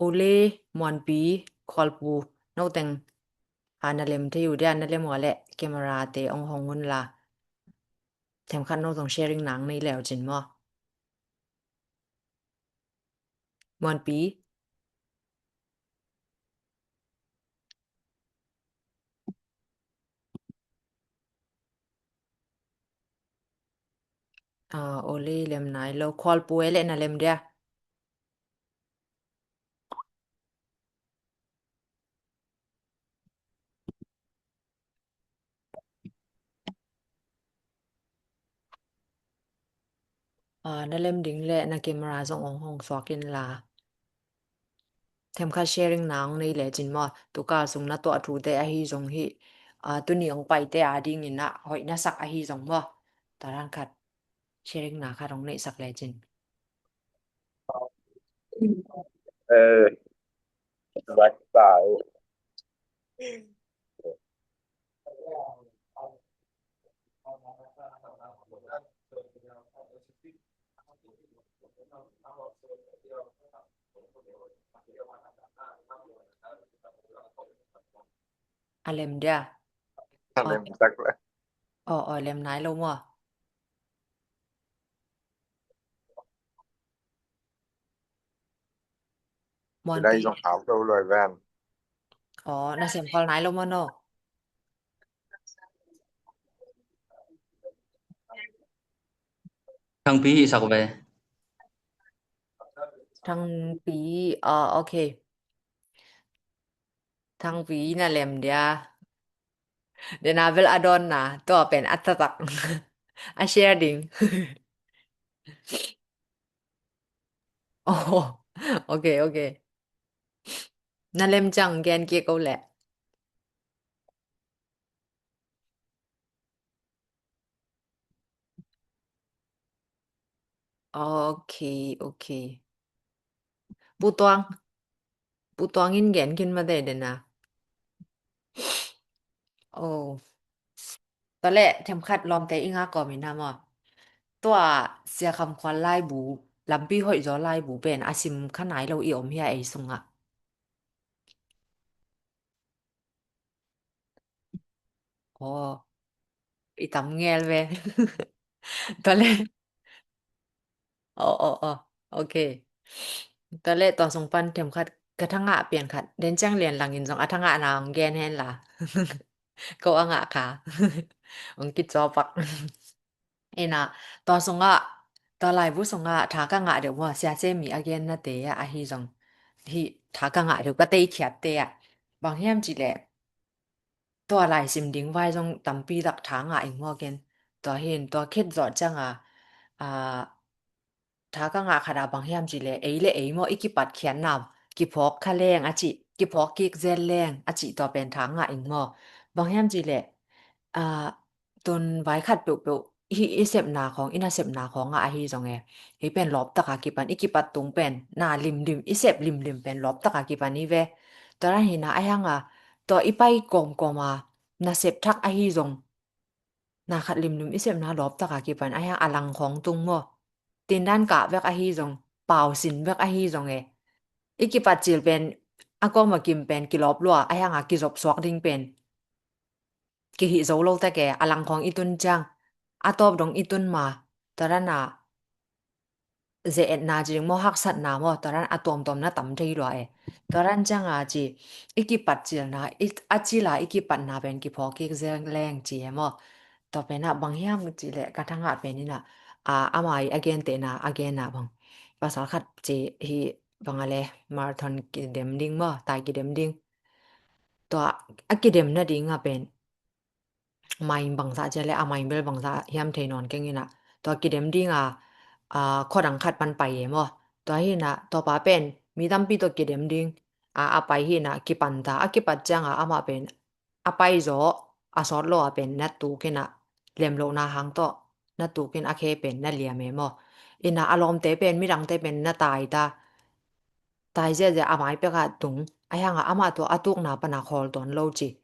Ule, Muanpi, Khualpu, no teng, a, na lem thei uh dia, na lem uh a leh camera te hong hong un la. Themkhat no zong sharing nang nei leu cin maw. Muanpi. A, Ule lem nai lo, Khualpu e leh na lem dia. A, na lem ding leh na camera zong hong hong suak in la. Themkhat sharing nang nei lecin maw, tukal sung na tuah thute ahi zong hi, a, tuni hong paite a dingin ah hoih na sak ahi zong maw. Tua dan khat sharing na khat hong neihsak lecin. Eh, A lem dia. A lem tak le. Aw, aw, lem nai lo maw. Muanpi. Dai zong hau to loi ven. Aw, na sem khol nai lo maw no? Thangpi hi sak ve. Thangpi, aw, ok. Thangpi na lem dia. Dena bel a dawnna, tua pen a taktak. A share ding. Oh, ok, ok. Na lem ciang gen kik o leh. Ok, ok. Pu Tuang. Pu Tuang in gen khin mah teh dena. Oh. Tua leh themkhat lawmte i ngak kawm in ah maw. Tua Sia Kham Khual laibu, Lampi Hoih Zaw laibu pen a sim kha nai lo i om hia ei sungah. Aw, i tam ngel ve. Tua leh. Aw, aw, aw. Ok. Tua leh tua sung pan themkhat ka thangah pian khat. Den ciang lian langin zong a thangah na hong gen hen la. Ko a ngah kha. Hong kicaw pak. Ina, tua sungah, tua laibu sungah tha ka ngah deuh maw, Sia Cemi a gen nate ah ahi zong. Hih tha ka ngah deuh ka teikhiatte ah. Bang hiam cih leh, tua lai sim ding vai zong tampi tak tha ngah ing maw ken. Tua hin, tua khit zawh cianga, a, tha ka ngah khat ah bang hiam cih leh, ei le ei maw, i kipat khiatna, kiphawk kha leng a cih, kiphawk kik zel leng a cih tua pen tha ngah ing maw. Bang hiam cih leh, a, tun vai khat peuhpeuh, hih i sepna khawng, i nasepna khawng ah ahi zong e. Hih pen lawptak a kipan, i kipat tung pen, na limlim, i sep limlim pen lawptak a kipan hi ve. Tua dan hi na ahi hang a, tua i pai kawmkawm a, nasep thak ahi zong, na khat limlim i sepna lawptak a kipan, ahi hang a lang khawng tung maw. Tindan kah vek ahi zong, pau sin vek ahi zong e. I kipat cil pen, a kawm a kim pen, kilawp lua, ahi hang a kizop suak ding pen. Kihih zo lo tek e, a lang khawng i tun ciang, a tawp dong i tun ma, tua dan a, ze-etna ci ding maw, haksatna maw, tua dan a tuamtuam na tam thei lua e. Tua dan ciang a ci, i kipat cilna, i, a cila i kipatna pen kiphawk kik zel leng ci e maw. Tua pen ah bang hiam cih leh ka thangah pen in ah, a, ama i a gentehna, a genna bang. Pasal khat ci hi bang a le marathon kidem ding maw, tai kidem ding. Tua a kidem nading a pen. Mai bangzah cia le a mai bel bangzah hiam thei nawn keng in ah. Tua kidem ding a, a, khuadang khat pan pai e maw. Tua hi in ah, tua pa pen, mi tampi tua kidem ding. A, a pai hi in ah, kipan ta, a kipat ciang a, amah pen, a pai zaw, a sawt lo a pen, na tuk in ah, lem lohna hang tawh, na tuk in a khe pen, na liam e maw. In ah, a lawmte pen, midangte pen, na tai ta. Tai ziahziah a mai pek a tung, ahi hang a amah tua a tukna pan a khawl tuan lo ci.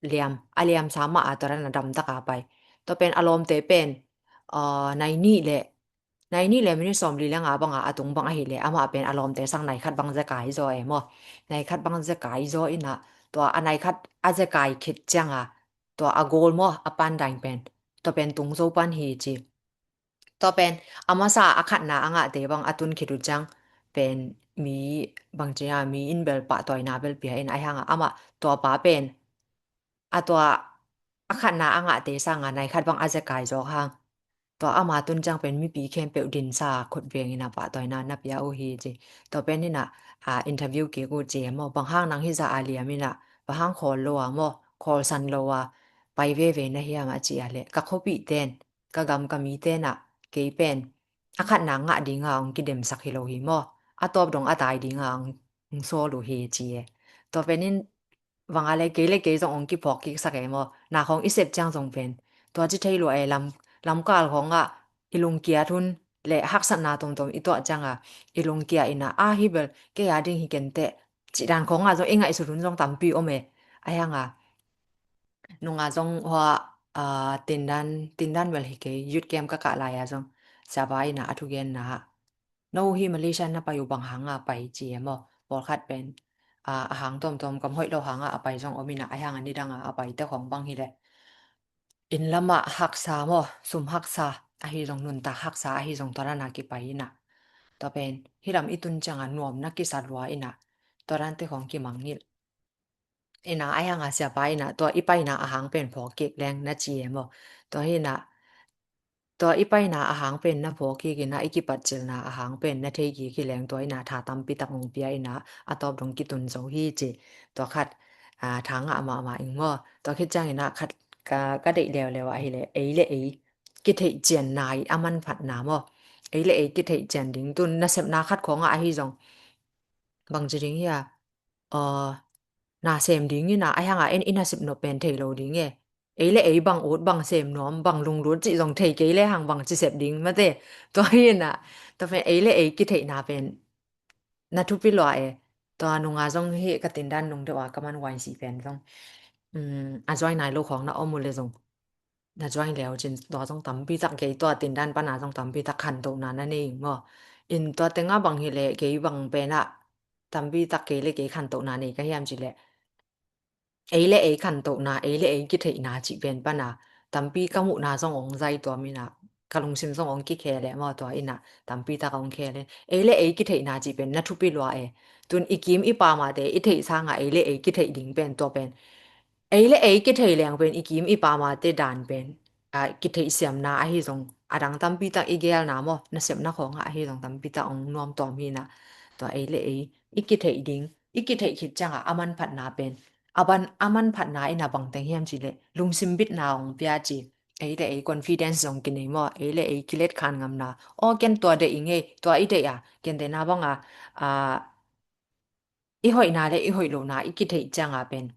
Liam, a liam sa mah a tua dan a dam tak a pai. Tua pen a lawmte pen, a, nai nih le, nai nih le minute sawmli le nga bang a a tung bang ahi le, amah pen a lawmte sang nai khat bang zekai zaw e maw. Nai khat bang zekai zaw in ah, tua a nai khat a zekai khit ciang a, tua a goal maw, a pan daing pen. Tua pen tung zo pan hi ci. Tua pen, a masa a khatna a ngahte bang a tun khit uh ciang pen mi bang ci a mi in bel pahtawina bel pia in ahi hang a amah tua pa pen a tua a khatna a ngahte sang a nai khat bang a zekai zawk hang. Tua ama tun ciang pen mipi khempeuh dinsa khut veng in a pahtawina na pia uh hi ci. Tua pen in a, a, interview kik uh ci e maw. Bang hang nang hih zah a liam in a, bang hang khawl lo a maw, khawl san lo a, pai veve na hiam a ci a le. Ka khuapihte in, ka gam ka mite in ah kei pen a khatna ngah dinga hong kidemsak hi lo hi maw? A tawp dong a tai dinga hong, hong sawl uh hi ci e. Tua pen in vang a le kei le kei zong hong kiphawk kiksak e maw? Na khawng i sep ciang zong pen tua ci thei lua e, lam, lamkal khawngah i lungkiat hun le haksatna tomtom i tuah cianga i lungkia in ah, a hi bel kei a ding hi kenteh cih dan khawngah zong i ngaihsut hun zong tampi om e. Ahi hang a nunga zong hua, a, tindan, tindan bel hi kei, youth camp ka kah lai a zong siapa in ah a thugenna ah, no hi Malaysia na pai uh bang hanga pai ci e maw? Pawlkhat pen, a, a hang tomtom kam hoih lo hanga a pai zong om in ah, ahi hang a nidanga a paite khawng bang hi le. Inn lamah haksa maw, sum haksa ahi zong, nuntak haksa ahi zong, tua dana kipai in ah. Tua pen, hih lam i tun cianga nuamna kisa lua in ah, Tua dante khawng kimangngilh. Ina, a hianga siapa ina, tua i paina a hang pen phawk kik leng na ci e maw. Tua hi ina, tua i paina a hang pen na phawk kik ina, i kipatcilna a hang pen na thei kik hi leng, tua ina tha tampi tak hong pia ina, a tawp dong kitun zo hi ci. Tua khat, a, tha ngah mahmah ing maw. Tua khit ciang ina khat ka, ka deih leuleu ah hi leh, ei le ei kitheih cianna i a manphatna maw. Ei le ei kitheih cian ding tun nasepna khat khawngah ahi zong. Bangci ding hi a, aw, na sem ding ina, a hianga en i nasep nop pen thei lo ding e. Ei le ei bang ut, bang sem nuam, bang lunglut cih zong thei kei le hang bang ci sep ding mate. Tua hi ina, tua pen ei le ei kitheihna pen na thupi lua e. Tua nunga zong hi ka tindan nung deuh a ka man Y C pen zong. Um, a join nai lo khawng na om uh le zong. Na join leu cin tua zong tampi tak kei tua tindan pana zong tampi tak khantohna na nei ing maw. In tua tenga bang hi le kei bang pena tampi tak kei le kei khantohna nei ka hiam ci le. Ei le ei khantohna, ei le ei kitheihna cih pen pana tampi ka muhna zong ong zai tua mina, ka lungsim zong ong kikhe le maw tua ina tampi tak ong khe le. Ei le ei kitheihna cih pen na thupi lua e. Tun i kim i pamate i theih sanga ei le ei kitheih ding pen tua pen. Ei le ei kithei leng pen i kim i pamate dan pen, a, kitheihsiamna ahi zong a dang tampi tak i gelna maw, nasepna khawngah ahi zong tampi tak ong nuam tuam hi ina. Tua ei le ei i kitheih ding, i kitheih khit cianga a manphatna pen. A ban a manphatna ina bang teng hiam ci le, lungsim bitna ong pia ci. Ei le ei confidence zong kinei maw, ei le ei kilet khan ngamna. Aw ken tua deih i ngei, tua i deih a, ken deihna banga, a, i hoihna le i hoih lohna i kitheih cianga pen.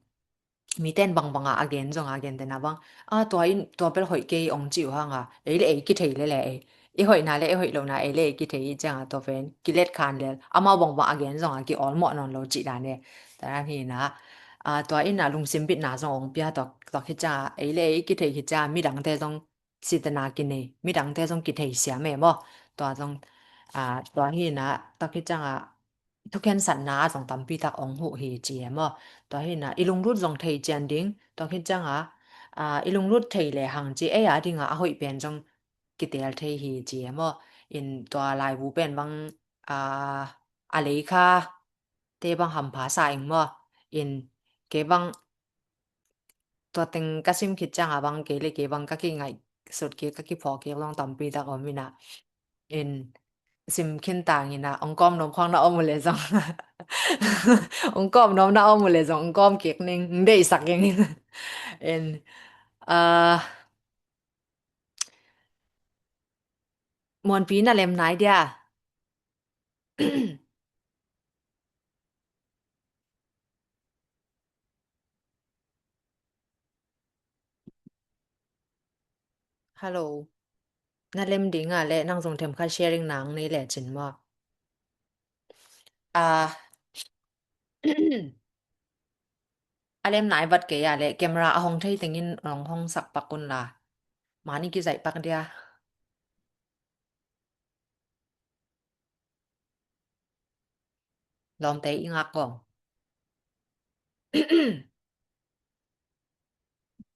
Miten bangbanga a gen zonga gen tena bang. A tua in tua pel hoih kei ong ci uh hanga. Ei le ei kithei le le ei. I hoihna le i hoih lohna ei le ei kithei i cianga tua pen. Kilet khan lel. Amau bangbang a gen zonga ki awlmawh nawn lo cih dan e. Tua dan hi ina. A tua ina lungsim bitna zong ong pia tua, tua khit cianga. Ei le ei kithei khit cianga midangte zong sitana kinei, midangte zong kitheisiam e maw. Tua zong, a, tua hi ina, tua khit cianga, thukhensatna zong tampi tak ong huh hi ci e maw. Tua hi ina, i lunglut zong thei cian ding, tua khit cianga, a, i lunglut thei le hang ci ei a dinga, a hoih pen zong kitel thei hi ci e maw. In tua laibu pen bang, a, a lei kha, te bang hampha sa ing maw. In kei bang tua teng ka sim khit cianga bang kei le kei bang ka kingaih sut kei ka kiphawk kei zong tampi tak om ina. In sim khin tang ina ong kawm nuam khawng na om uh le zong. Ong kawm nuam na om uh le zong ong kawm kik ning, ong deihsak ing. In, ah, Muanpi na lem nai dia. Hello. Na lem ding a le nang zong themkhat sharing nang nei le cin maw. A, a lem nai vat kei a le camera a hong thei tengin ong hong sak pak un la. Mani kizaih pak dia. Lawmte i ngak kong.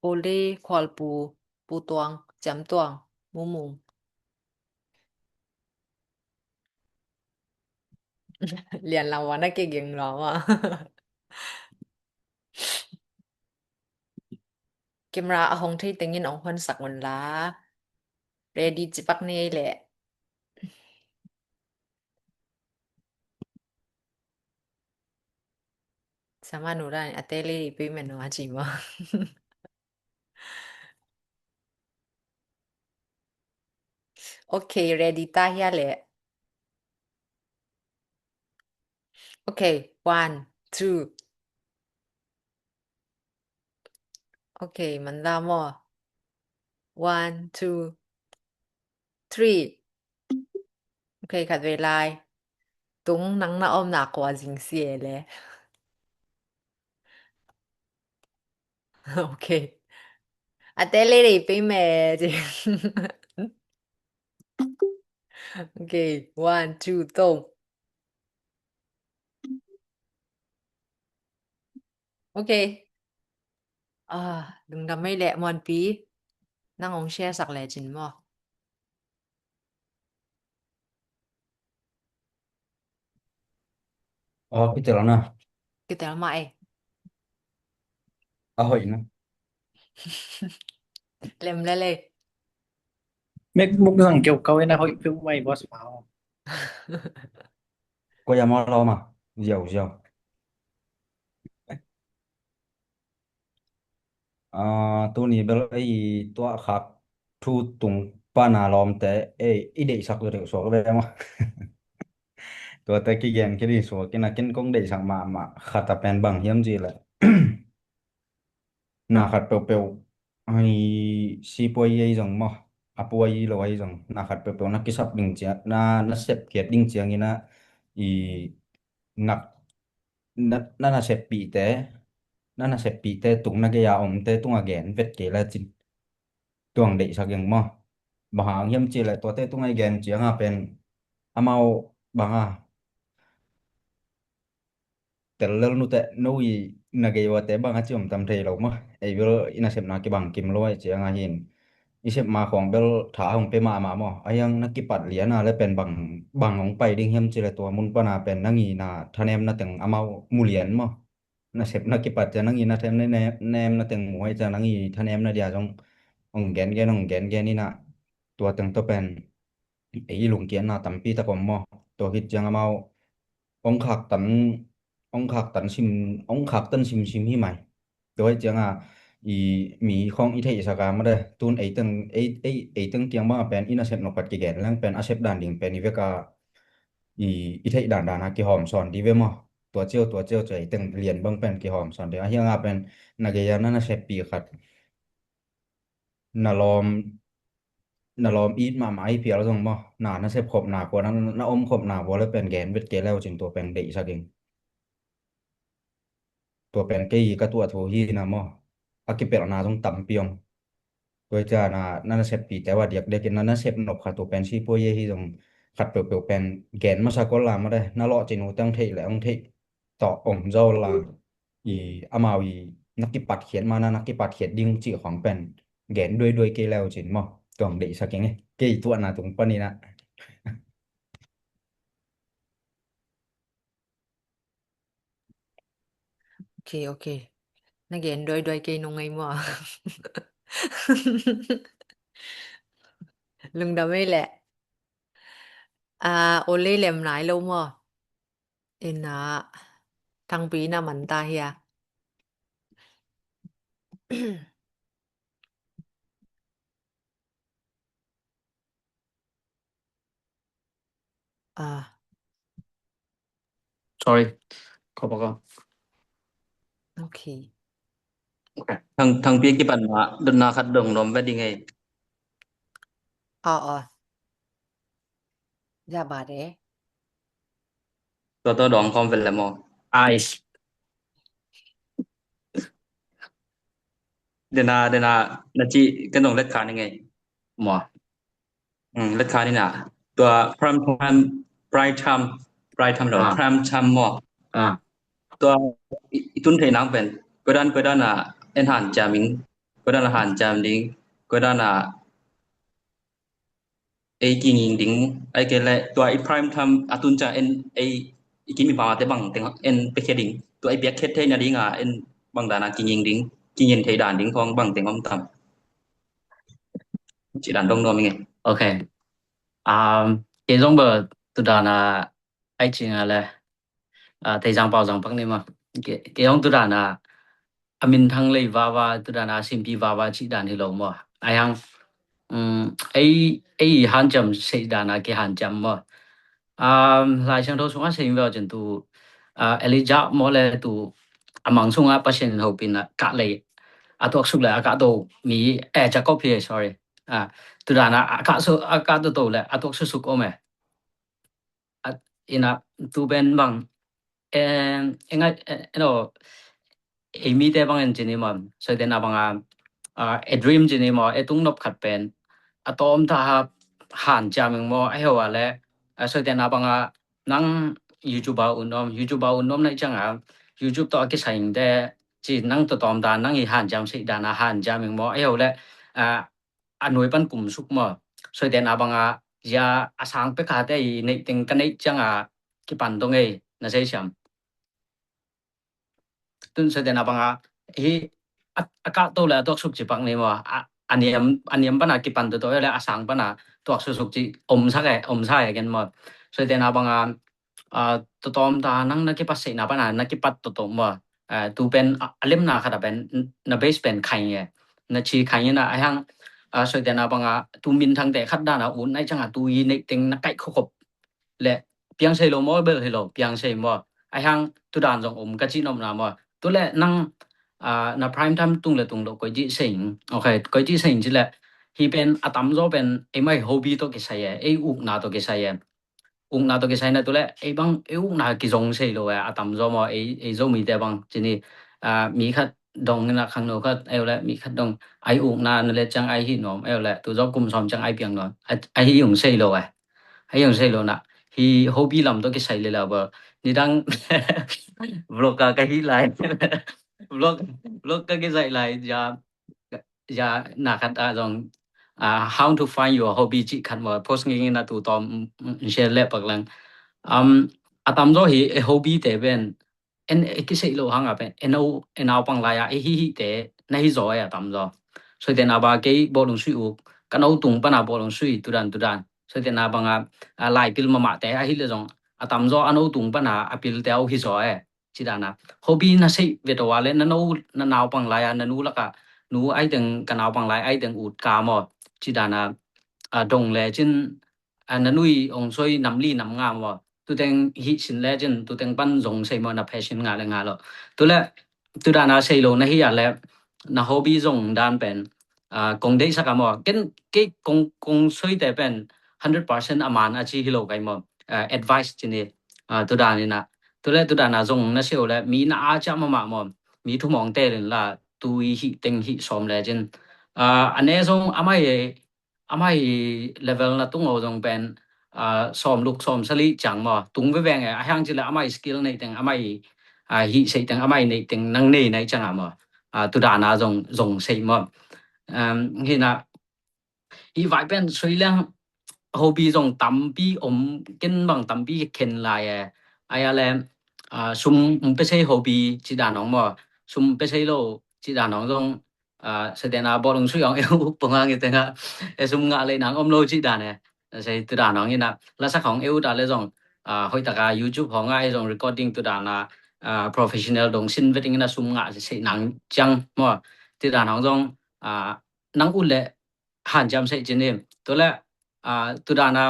Uli, Khualpu, Pu Tuang, Ciam Tuang, Mumung. Lian lam wana ke geng lua ma. Camera a hong thei tengin ong hon sak un la. Ready cipak ni le. Sama nu dan a tele i payment no a ci ma. Ok, ready ta hia le. Ok, one, two. Ok, man la maw. One, two, three. Ok, khat vei lai. Tung nang na omna kua zing si e le. Ok. A tele dei pei me. Ok, one, two, three. Ok. Ah, lungdam mei leh Muanpi. Nang ong share sak le cin maw. Aw, kitel na. Kitel mah e. A hoih na. Lem lel e. MacBook zang keu kau in a hoih peuhmah e, boss pa aw. Koi a maw lawm a? Ziau, ziau. Ah, tuni bel ei tuah khak thu tung pana lawmte ei i deihsak deuh suak ve maw? Tuate kigen kei ding suak in a, ken kong deihsak mahmah khat a pen bang hiam cih leh, na khat peuhpeuh, ai, sipuai ei zong maw, a puai lo ei zong, na khat peuhpeuh na kisap ding ciang, na, na sep khiat ding ciangin a, i nak, na, na, na seppihte, na, na seppihte tung, na gei a omte tung a gen vet kei le cin. Tuang deihsak ing maw. Bang hang hiam cih leh tuate tung a i gen ciang a pen amau bang a tel lel nuteh no i na gei uate bang a ci om tam thei lo maw. Ei bel i nasepna kibang kim lo a i ciang a hin i sep ma khawng bel tha hong pe mahmah maw. A hiang na kipat lian a le pen bang, bang hong pai ding hiam cih leh tua mun pana pen nang i na thanemna teng amau mu lian maw. Na sep na kipat ciang nang i na thanemna, na, na, na teng mu a i ciang nang i thanemna dia zong hong gen gen, hong gen gen in a, tua teng tawh pen ei i lungkiatna tampi tak om maw. Tua khit ciang amau hong khaktan, hong khaktan sim, hong khaktan simsim hi mai. Tua hi ciang a, i mi khawng i theihsak a mah de, tun ei teng, ei, ei, ei teng kiang bang a pen i nasep nop khat kigen leng pen a sep dan ding pen i vek a, i, i theih dandan a kihawm sawn ding ve maw. Tua ciau, tua ciau, tua ei teng lian bang pen kihawm sawn ding. A hiang a pen na gei a na, na seppih khat na lawm, na lawm it mahmah ahi phial zong maw, na, na sep khopna kua, na, na om khopna kua le pen gen vet kei le uh cin tua pen deihsak ing. Tua pen kei ka tuah thu hi na maw. A kipelhna zong tampi om. Tua hi ciang a na, na, na seppihte uh a diakdiakin na, na sep nop khat uh pen sipuai hi zong khat peuhpeuh pen gen masa kol la mah de, na lawhcin uh teng theih le hong theih tawh om zaw la. I amau i na kipatkhiat ma na, na kipatkhiat ding cih khawng pen gen duaiduai kei le uh cin maw. Tuang deihsak ing e. Kei tuahna tung panin a. Ok, ok. Na gen duaiduai kei nung ei maw. Lungdam ei leh. A, o lei lem nai lo maw. Ina, Thangpi na man ta hia. Ah. Sorry. Ko pa ko. Ok. Ok. Thang, Thangpi kipan ma, dotna khat dong nuam ve ding ei. Aw, aw. Za ba de. Tua tua dong khawm ve le maw. Ai. Dena, dena, na ci, kan dong let kha ni ngei. Maw. Hmm, let kha ni na. Tua prime time, prime time, prime time lo, ah, prime time maw. Ah. Tua i, i tun thei nang pen. Ko dan, ko dan a, en han jam ing. Ko dan a han jam ding. Ko dan a, ei kinging ding, ei kei le tua i prime time a tun ciang en ei i kimi pamate bang teng en pekhe ding, tua i piak khet theina ding a en bang dan a kinging ding, kingin thei dan ding khawng bang teng om tam. Ci dan dong nuam ing e. Ok. Um, kei zong bel tu dan a ai cing a le, a, Theizang Pauzang pak ni maw. Kei, kei hong tu dan a, a minthang lei vava, tu dan a simpi vava cih dan hi lo maw. Ai hang, um, ei, ei hanciam sei dan a kihanciam maw. Um, Lai Siangtho sungah sei in veu cin tu, a, Elijah maw le tu, a mang sungah Pasian in hopin a kah lei, a tuaksuk le a kahto mi, eh, Jacob hi, sorry. A, tu dan a, a kahsu, a kahto to le, a tuaksuk suk om e. A, ina, tu pen bang, em, engai, e, eno, ei mite bang en cini maw, soite na bang a, a, e dream cini maw, e tung nop khat pen, a tawm ta ha, han ciam ing maw, a heu a le, a, soite na bang a, nang YouTube a un om, YouTube a un om nai ciang a, YouTube tawh a kisai ing te, ci nang tawh tawm dan, nang i han ciam sei dan a, han ciam ing maw, a heu le, a, a nuai pan kum suk maw. Soite na bang a, zia a sang pek a te i neih teng ka neih ciang a kipan dong ei, na sei siam. Tun soite na banga hi a, a kah to le a tuak suk ci pak ni maw. A, a niam, a niam pana kipan to to le a sang pana tuak suk suk ci om sak e, om sa e ken maw. Soite na banga a, tawtawm ta nang na kipat seihna pana na kipat tawtawm maw. A, tu pen a, a lemna khat a pen na base pen khai nge. Na ci khai nge na a hang, a, soite na banga tu minthangte khat dana ut nai canga tu i neih teng na kaih khokop le piang sei lo maw, bel hi lo, piang sei maw. A hang tu dan zong om ka ci nopna maw. Tu le nang, a, na prime time tung le tung lo koi ci sei. Ok, koi ci sei ci le hi pen a tamzaw pen ei mai hobby to kisai e, ei ukna to kisai e. Ukna to kisai na tu le ei bang ei ukna kizong sei lo e, a tamzaw maw, ei, ei Zomite bang ci ni, a, mi khat dong ina khangno khat ei le mi khat dong ai ukna na le cang ai hi nuam ei le tu zaw kum sawm cang ai piang nuam. A, ai hi ung sei lo e. Ai ung sei lo na hi hobby lam to kisai le la ba ni dang vlog ka ka hi lai vlog vlog ka kisai lai ya ya na khat a zong a how to find your hobby ci khat maw post ngingin a tu tawm share le pak lang. Um, a tamzaw hi e hobby te pen en e kisei lo hang a pen e no e naupang lai a e hi hi te na hi zaw e a tamzaw. Soite na ba kei bawlung sui uk ka no tung pana bawlung sui tudan tudan. Soite na banga a laipil mamah te a hi le zong a tamzaw a no tung pana a pil te au hi zaw e. Ci dana hobby na sei ve to a le na no na naupang lai a na nu laka nu ai teng ka naupang lai ai teng ut ka maw. Ci dana a dong le cin a na nui ong soi nam li nam nga maw. Tu teng hi sin le cin tu teng pan zong sei maw na passion nga le nga lo. Tu le tu dana sei lo na hi a le na hobby zong dan pen a, kong deihsak a maw. Ken kei kong, kong soite pen hundred percent a man a ci hi lo kai maw. A, advice ci ni a, tu dan ina tu le tu dana zong na sei o le mi na a cia mamah maw. Mi thumawng te lin la tu i hi teng hi sawm le cin a, a ne zong a mai a mai level na tung o zong pen a, sawm luk sawm sali cang maw. Tung veveng e a hang ci le a mai skill nei teng a mai a, hi sei teng a mai nei teng nang nei nai cang a maw. A, tu dana zong, zong sei maw. Um, hina hi vai pen sui leng hobby zong tampi om ken bang tampi khen lai e. Ai a le a, sum um pe sei hobby ci dan ong maw. Sum pe sei lo ci dan ong zong a, sedena bawlung sui ong eu pung ang i tenga e sum ngah lei nang om lo ci dan e. Sei tu dan ong ina lasak ong eu ta le zong a, hoitaka YouTube hong a e zong recording tu dan a, a, professional dong sin veting ina sum ngah sei nang ciang maw. Ti dan ong zong a, nang ut le han jam sei cin im tu le a, tu dan a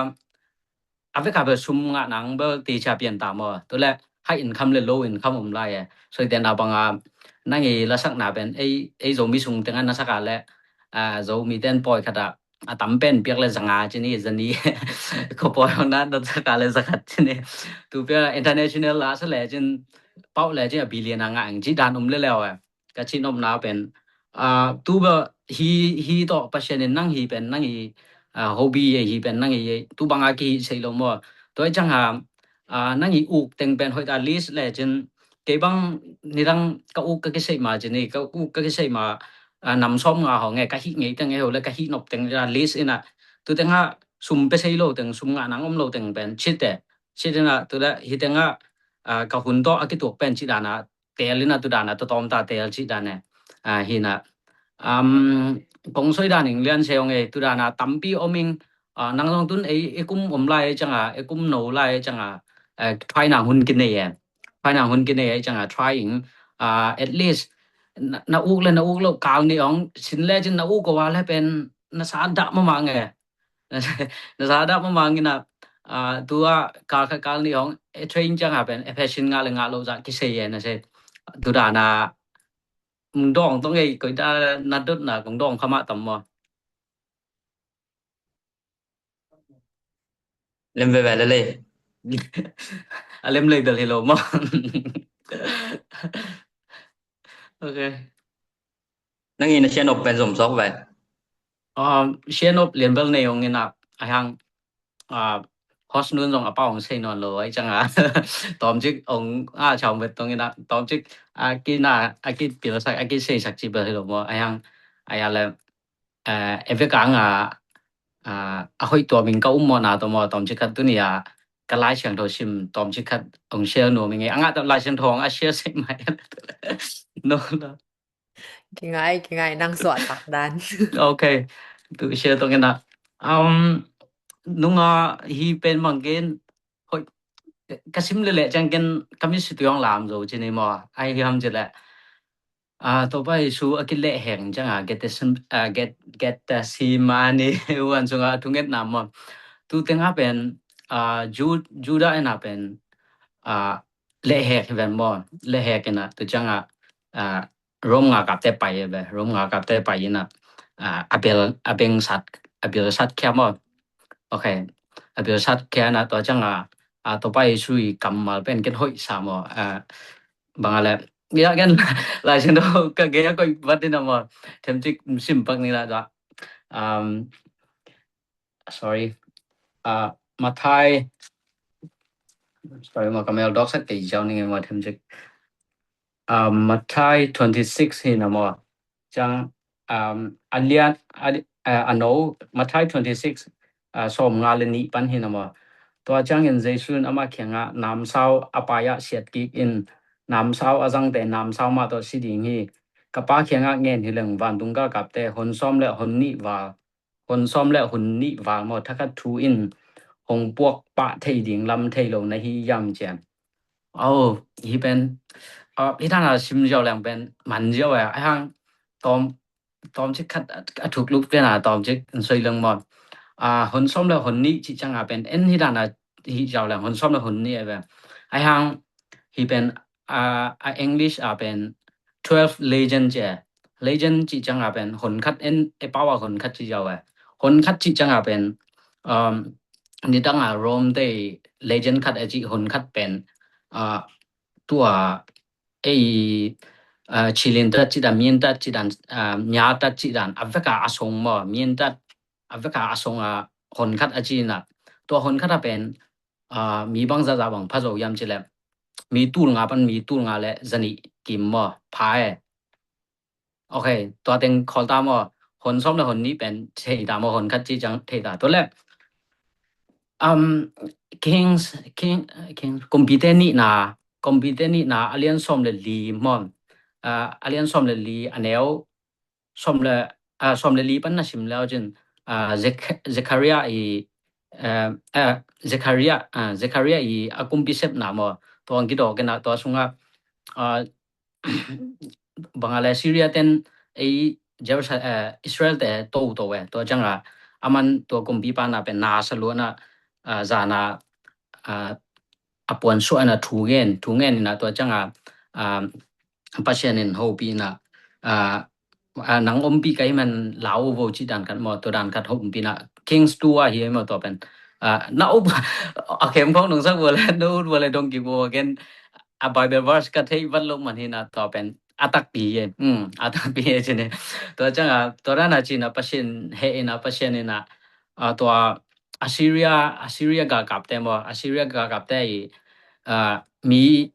a vek a bel sum ngah nang bel ti cia pian ta maw. Tu le high income le low income om lai e. Soite na banga nang i lasakna pen ei, ei Zomi sung tenga na saka le a, Zomi ten pawi khat a, a tam pen piak le zanga ci ni zani ko pawi hong na, na saka le zakhat ci ni. Tu pia international la sa le cin pau le cin a billion a ngah ang ci dan om le leo e. Ka ci nopna pen a, tu ba hi, hi tawh Pasian in nang hi pen nang i a, hobby e hi pen nang i tu banga ki sei lo maw. Tua i cang a, a, nang i uk teng pen hoita list le cin kei bang nidang ka uk ka kisei ma cin i ka uk ka kisei ma a, nam sawm nga hong e ka hi ngei teng e ho le ka hi nop teng a list ina tu teng a sum pe sei lo teng sum ngah nang om lo teng pen cite cit ina tu le hi teng a, a, ka hun tawh a kituak pen ci dana tel ina tu dana tu tawm ta tel ci dana a, hina. Um, kong soi dan ing lian se ong e tu dana tampi om ing a, nang zong tun ei, ei kum om lai canga ei kum no lai canga a, try nang hun kinei e. Try nang hun kinei e canga try ing a, at least na, na uk le na uk lo kal ni ong sin le cin na uk ko wa le pen na sa dah mamang e. Na sa dah mamang ina a, tu a kal kha kal ni ong e train canga pen e passion nga le nga lo za kisei e na se. Tu dana mung dong tong ei koi da na dot na kong dong khama tam mo. Lem veve le le. A lem le bel hi lo mo. Ok. Nang ina sian op pen zom sok ve. Um, sian op lian bel nei ong ina a hang a, host nun zong a pau ong sei non lo ai canga. Tawm cik ong a chawm vet tong ina tawm cik a kina a ki pil sak a ki sei sak ci bel hi lo mo a hang a ya le a, e vek ang a, a, a hoih tua ming ka um mo na to mo tawm cik khat tu ni a ka Lai Siangtho sim tawmcik khat hong share nuam ing e. A ngah tawh Lai Siangtho hong a share sek mai. No, no. Kingai, kingai, nang suahtak dan. Ok. Tu share tawh kena. Um, nunga hi pen mangkin, hoi, ka sim leleh ciang ken ka mi situi hong lam zo ci ni maw. Ai hiam ci leh. Ah, Topa Jesu a kilehhek ciang a Gethsem-, ah, Geth-, Gethsemane huan sung a thungetna maw. Tu teng a pen, ah, Ju-, Judah in a pen, ah, lehhek hi ven maw. Lehhek in a tu ciang a, ah, Rom nga kapte pai hi ve. Rom nga kapte pai in a, ah, a bel, a beng sat, a bel sat khia maw. Ok. A bel sat khia in a tua ciang a, ah, Topa Jesu i kammal pen ken hoih sa maw. Ah, bang a le. Ya ken Lai Siangtho ka gei a koih vat in a maw. Themcik sim pak ni la da. Um, sorry. Ah, Matthai. Sorry maw, ka mel dawk sak kei ziau ning e maw themcik. Ah, Matthai twenty-six hi na maw. Ciang, um, a lian, a, a, a no, Matthai twenty-six, ah, sawm nga le nih pan hi na maw. Tua ciangin Jesu in amah kiangah namsau a pai ah siat kik in, namsau a zangte namsau mah tawh si ding hi. Ka Pa kiangah ngen hi leng vantung galkapte hon sawm le hon nih val, hon sawm le hon nih val maw thakhat thu in hong puak pah thei ding lam thei lo na hi hiam cian. Oh, hi pen, ah, hi dan a sim ziau leng pen man ziau e. Ai hang tawm, tawmcik khat a, a thuk luk pen a tawmcik in soi leng maw. Ah, hon sawm le hon nih cih ciang a pen en hi dan a hi ziau leng hon sawm le hon nih e ve. Ai hang hi pen, ah, a English a pen twelve legion ci e. Legion cih ciang a pen hon khat en e pau a hon khat ci ziau e. Hon khat cih ciang a pen, um, nidang a Rome te legion khat e cih hon khat pen, ah, tua ei, ah, cilin tat cih dan, min tat cih dan, ah, mia tat cih dan, a vek a a song maw, min tat, a vek a a song a hon khat a ci in a. Tua hon khat a pen, ah, mi bang zaza bang pha zo hiam ci leh. Mi tul nga pan mi tul nga le zanih kim maw, pha e. Ok, tua teng khawl ta maw, hon sawm le hon nih pen thei ta maw, hon khat ci ciang thei ta. Tua le, um, Kings, King, King, Kumpite nihna, Kumpite nihna a lian sawm le li maw, ah, a lian sawm le li a neu, sawm le, ah, sawm le li pan na sim le uh cin, ah, Zek-, Zechariah i, eh, eh, Zechariah, ah, Zechariah i a kumpi sepna maw, tua ang kidawk kena, tua sungah, ah, bang a le Syria ten ei Jerusalem, eh, Israel te to to e, tua ciang a, aman tua kumpipa na pen na sa luan a, ah, zan a, ah, a puan suah in a thu ngen, thu ngen in a tua ciang a, ah, Pasian in hopih in a, ah, ah, nang ompih ka hi man lau vo cih dan khat maw, tua dan khat hopih in a Kings two a hi maw tua pen. Ah, na up, a khem khawng nong sak vo le, na up vo le dong kik vo ken, a Bible verse ka thei vat lo man hi na tua pen a takpi e. Hmm, a takpi e cin e. Tua ciang a, tua dan a cin a Pasian he in a Pasian in a, ah, tua Assyria, Assyria galkapte maw, Assyria galkapte i, ah, mi,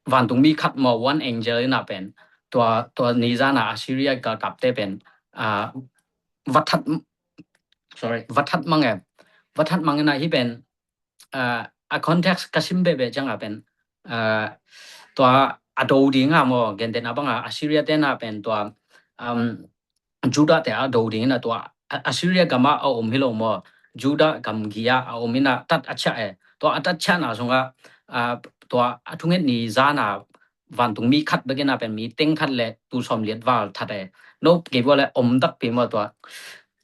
vantung mi khat maw, one angel in a pen, tua, tua ni zan a Assyria galkapte pen, ah, va that, sorry, va that mang e, va that mang in a hi pen, ah, a context ka sim bebe ciang a pen, ah, tua a do ding a maw, gentehna bang a Assyria te na pen tua, um, Judah te a do ding in a tua, a, Assyria gam ah a om hi lo maw, Judah gamgi ah a om in a tat a ciah e. Tua a tat ciahna sungah, ah, tua a thunget ni zan a vantung mi khat bek in a pen mi teng khat le tul sawm liat val that e. No kei vo le om takpi maw tua.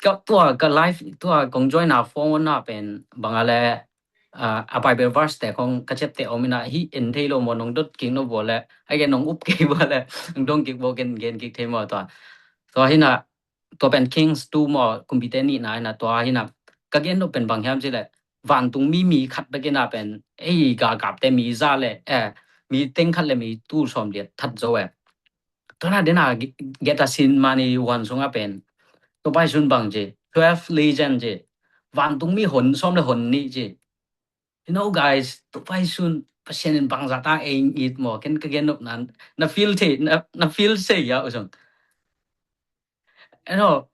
Ka tua ka live, tua kong join a phone a pen bang a le, ah, a Bible verse te khawng ka ciapteh om in a hi en thei lo maw, nong dot kik no vo le, ai ke nong up kei vo le, nong dong kik vo ken gen kik thei maw tua. Tua hi na, tua pen Kings two maw, Kumpite nihna hi na, tua hi na, ka gen no pen bang hiam ci le, vantung mi mi khat bek in a pen, ei galkapte mi za le, eh, mi teng khat le mi tul sawm liat that zo e. Tua na den a Ge-, Gethsemane huan sung a pen, Topa Jesu in bang ci, twelve legion ci, vantung mi hon sawm le hon nih ci. You know, guys, Topa Jesu in Pasian in bangzah ta ei it maw, ken ka gen nop nan, na feel thei, na, na feel sei ya, u sung. You know,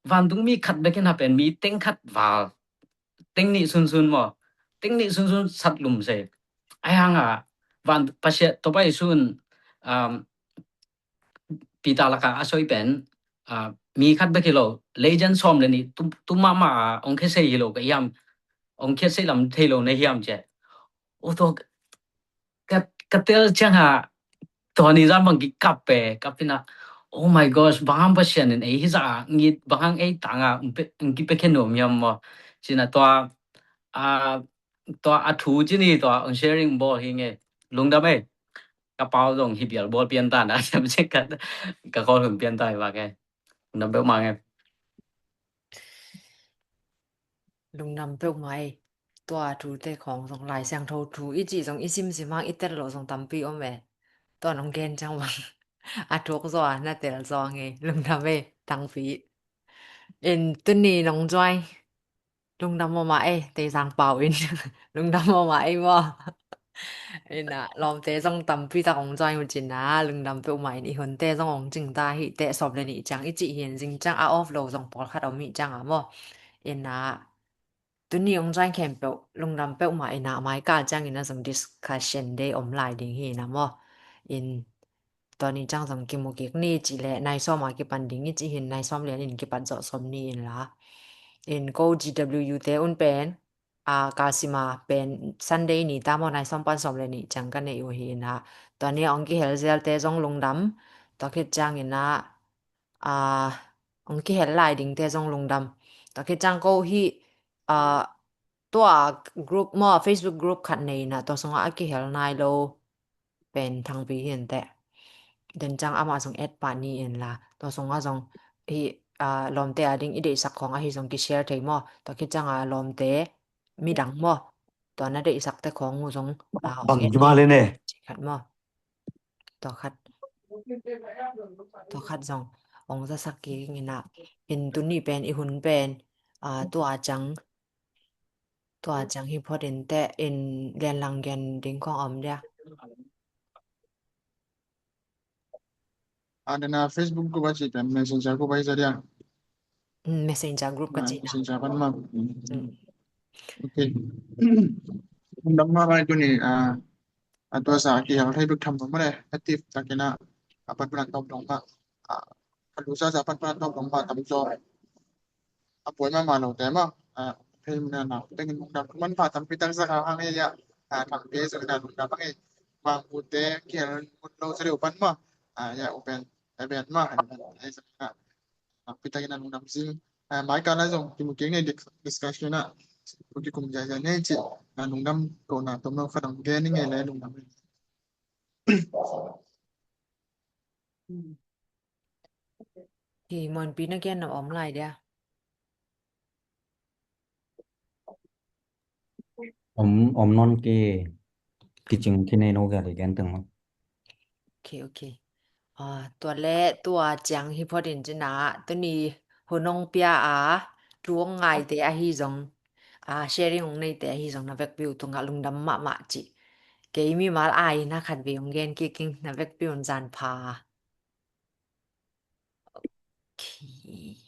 vantung mi khat bek in a pen, mi teng khat val, teng nih sunsun maw, nih sunsun sat lum se. Ai hang a van Pasian Topa Jesu in, um, Peter lakah a soi pen, ah, mi khat bek hi lo, legend sawm le nih tu, tu mahmah a, ong khia sei hi lo ka hiam, ong khia sei lam thei lo na hiam ci a. O to, ka, ka tel ciang a, tua ni zan bang kikap pe, kap ina, oh my gosh, bang hang Pasian in ei hi za a, ngit bang hang ei tang a, ong pe, ong kipia khe nuam hiam maw. Ci ina tua, ah, tua a thu ci ni tua, ong sharing bawl hi nge, lungdam ei. Ka pau zong hi bial bawl pian ta na, sem cek ka, ka kawl hun pian ta hi vak e. Lungdam peuhmah nge. Lungdam peuhmah ei. Tua thute khawng zong Lai Siangtho thu i cih zong i simsim hang i tel loh zong tampi om e. Tua nong gen ciang bang a thuk zaw a na tel zaw nge. Lungdam ei, Thangpi. In tuni nong join. Lungdam mahmah ei, Teizang pau in. Lungdam mahmah ei maw. Ina, lawmte zong tampi tak ong join uh cin a, lungdam peuhmah in i hunte zong ong cing ta hi, teh sawm le nih ciang i cih hi in zing ciang a off lo zong pawlkhat om hi ciang a maw. Ina, tuni ong join khempeuh, lungdam peuhmah ina, mai kal ciang ina zong discussion day om lai ding hi ina maw. In, tua ni ciang zong kimu kik ni cih leh nai sawm a kipan ding i cih hi in nai sawm lian in kipat zawh sawm ni in la. In ko G W U te un pen, a, kalsima pen Sunday ni ta maw nai sawm pan sawm le nih ciang ka nei uh hi ina. Tua ni ong kihel zelte zong lungdam, tua khit ciang ina, a, ong kihel lai dingte zong lungdam. Tua khit ciang ko hi, a, tua group maw, Facebook group khat nei ina, tua sungah a kihel nai lo pen Thangpi hi in teh. Den ciang amah zong add pah ni in la. Tua sungah zong hi, a, lawmte a ding i deihsak khawng ahi zong kishare thei maw. Tua khit ciang a lawmte midang maw. Tua na deihsakte khawng uh zong, a, bang add kima le ne. Khat maw. Tua khat. Tua khat zong ong zasak kik ina. In tuni pen, i hun pen, a, tua ciang Tua ciang hi phot in teh in lianlang gen ding khong om dia. A, dena Facebook group a ci pen Messenger group a hi za dia. Mm, Messenger group ka ci na. Messenger pan ma. Mm. Ok. Dam ma bai tu ni, a, a tua sa ki hal thai bik tham ma le. Active ta kena. A pan pan tawm dong ma. A, a lu sa sa pan pan tawm dong ma tam zo. A buai mahmah lote maw, a, phei mun a na tengin lungdam manpha tampi tak sak a hang ei a, a, Thangpi zong na lungdam hang ei. Mangpute kial mun lo sa deuh pan maw, a, ya upen, a ben maw, a, tampi takin a lungdam zing. A, mai kal a zong kimu kik nei discussion a, kikum ziahziah nei ci, a, lungdam ko na tom lo khat ang gen ni ngei le lungdam. Hi, Muanpi na gen na om lai dia. Om, om non ki, kicing ki nei no ga di gen teng ma. Ok, ok. A, tua le tua ciang hi phot in cina, tuni hun ong pia a, thu ong ngaite ahi zong, a, sharing ong neite ahi zong na vekpi uh tungah lungdam mahmah ci. Kei mimal ai na khat vei ong gen kik ing na vekpi un zan pha. Ok.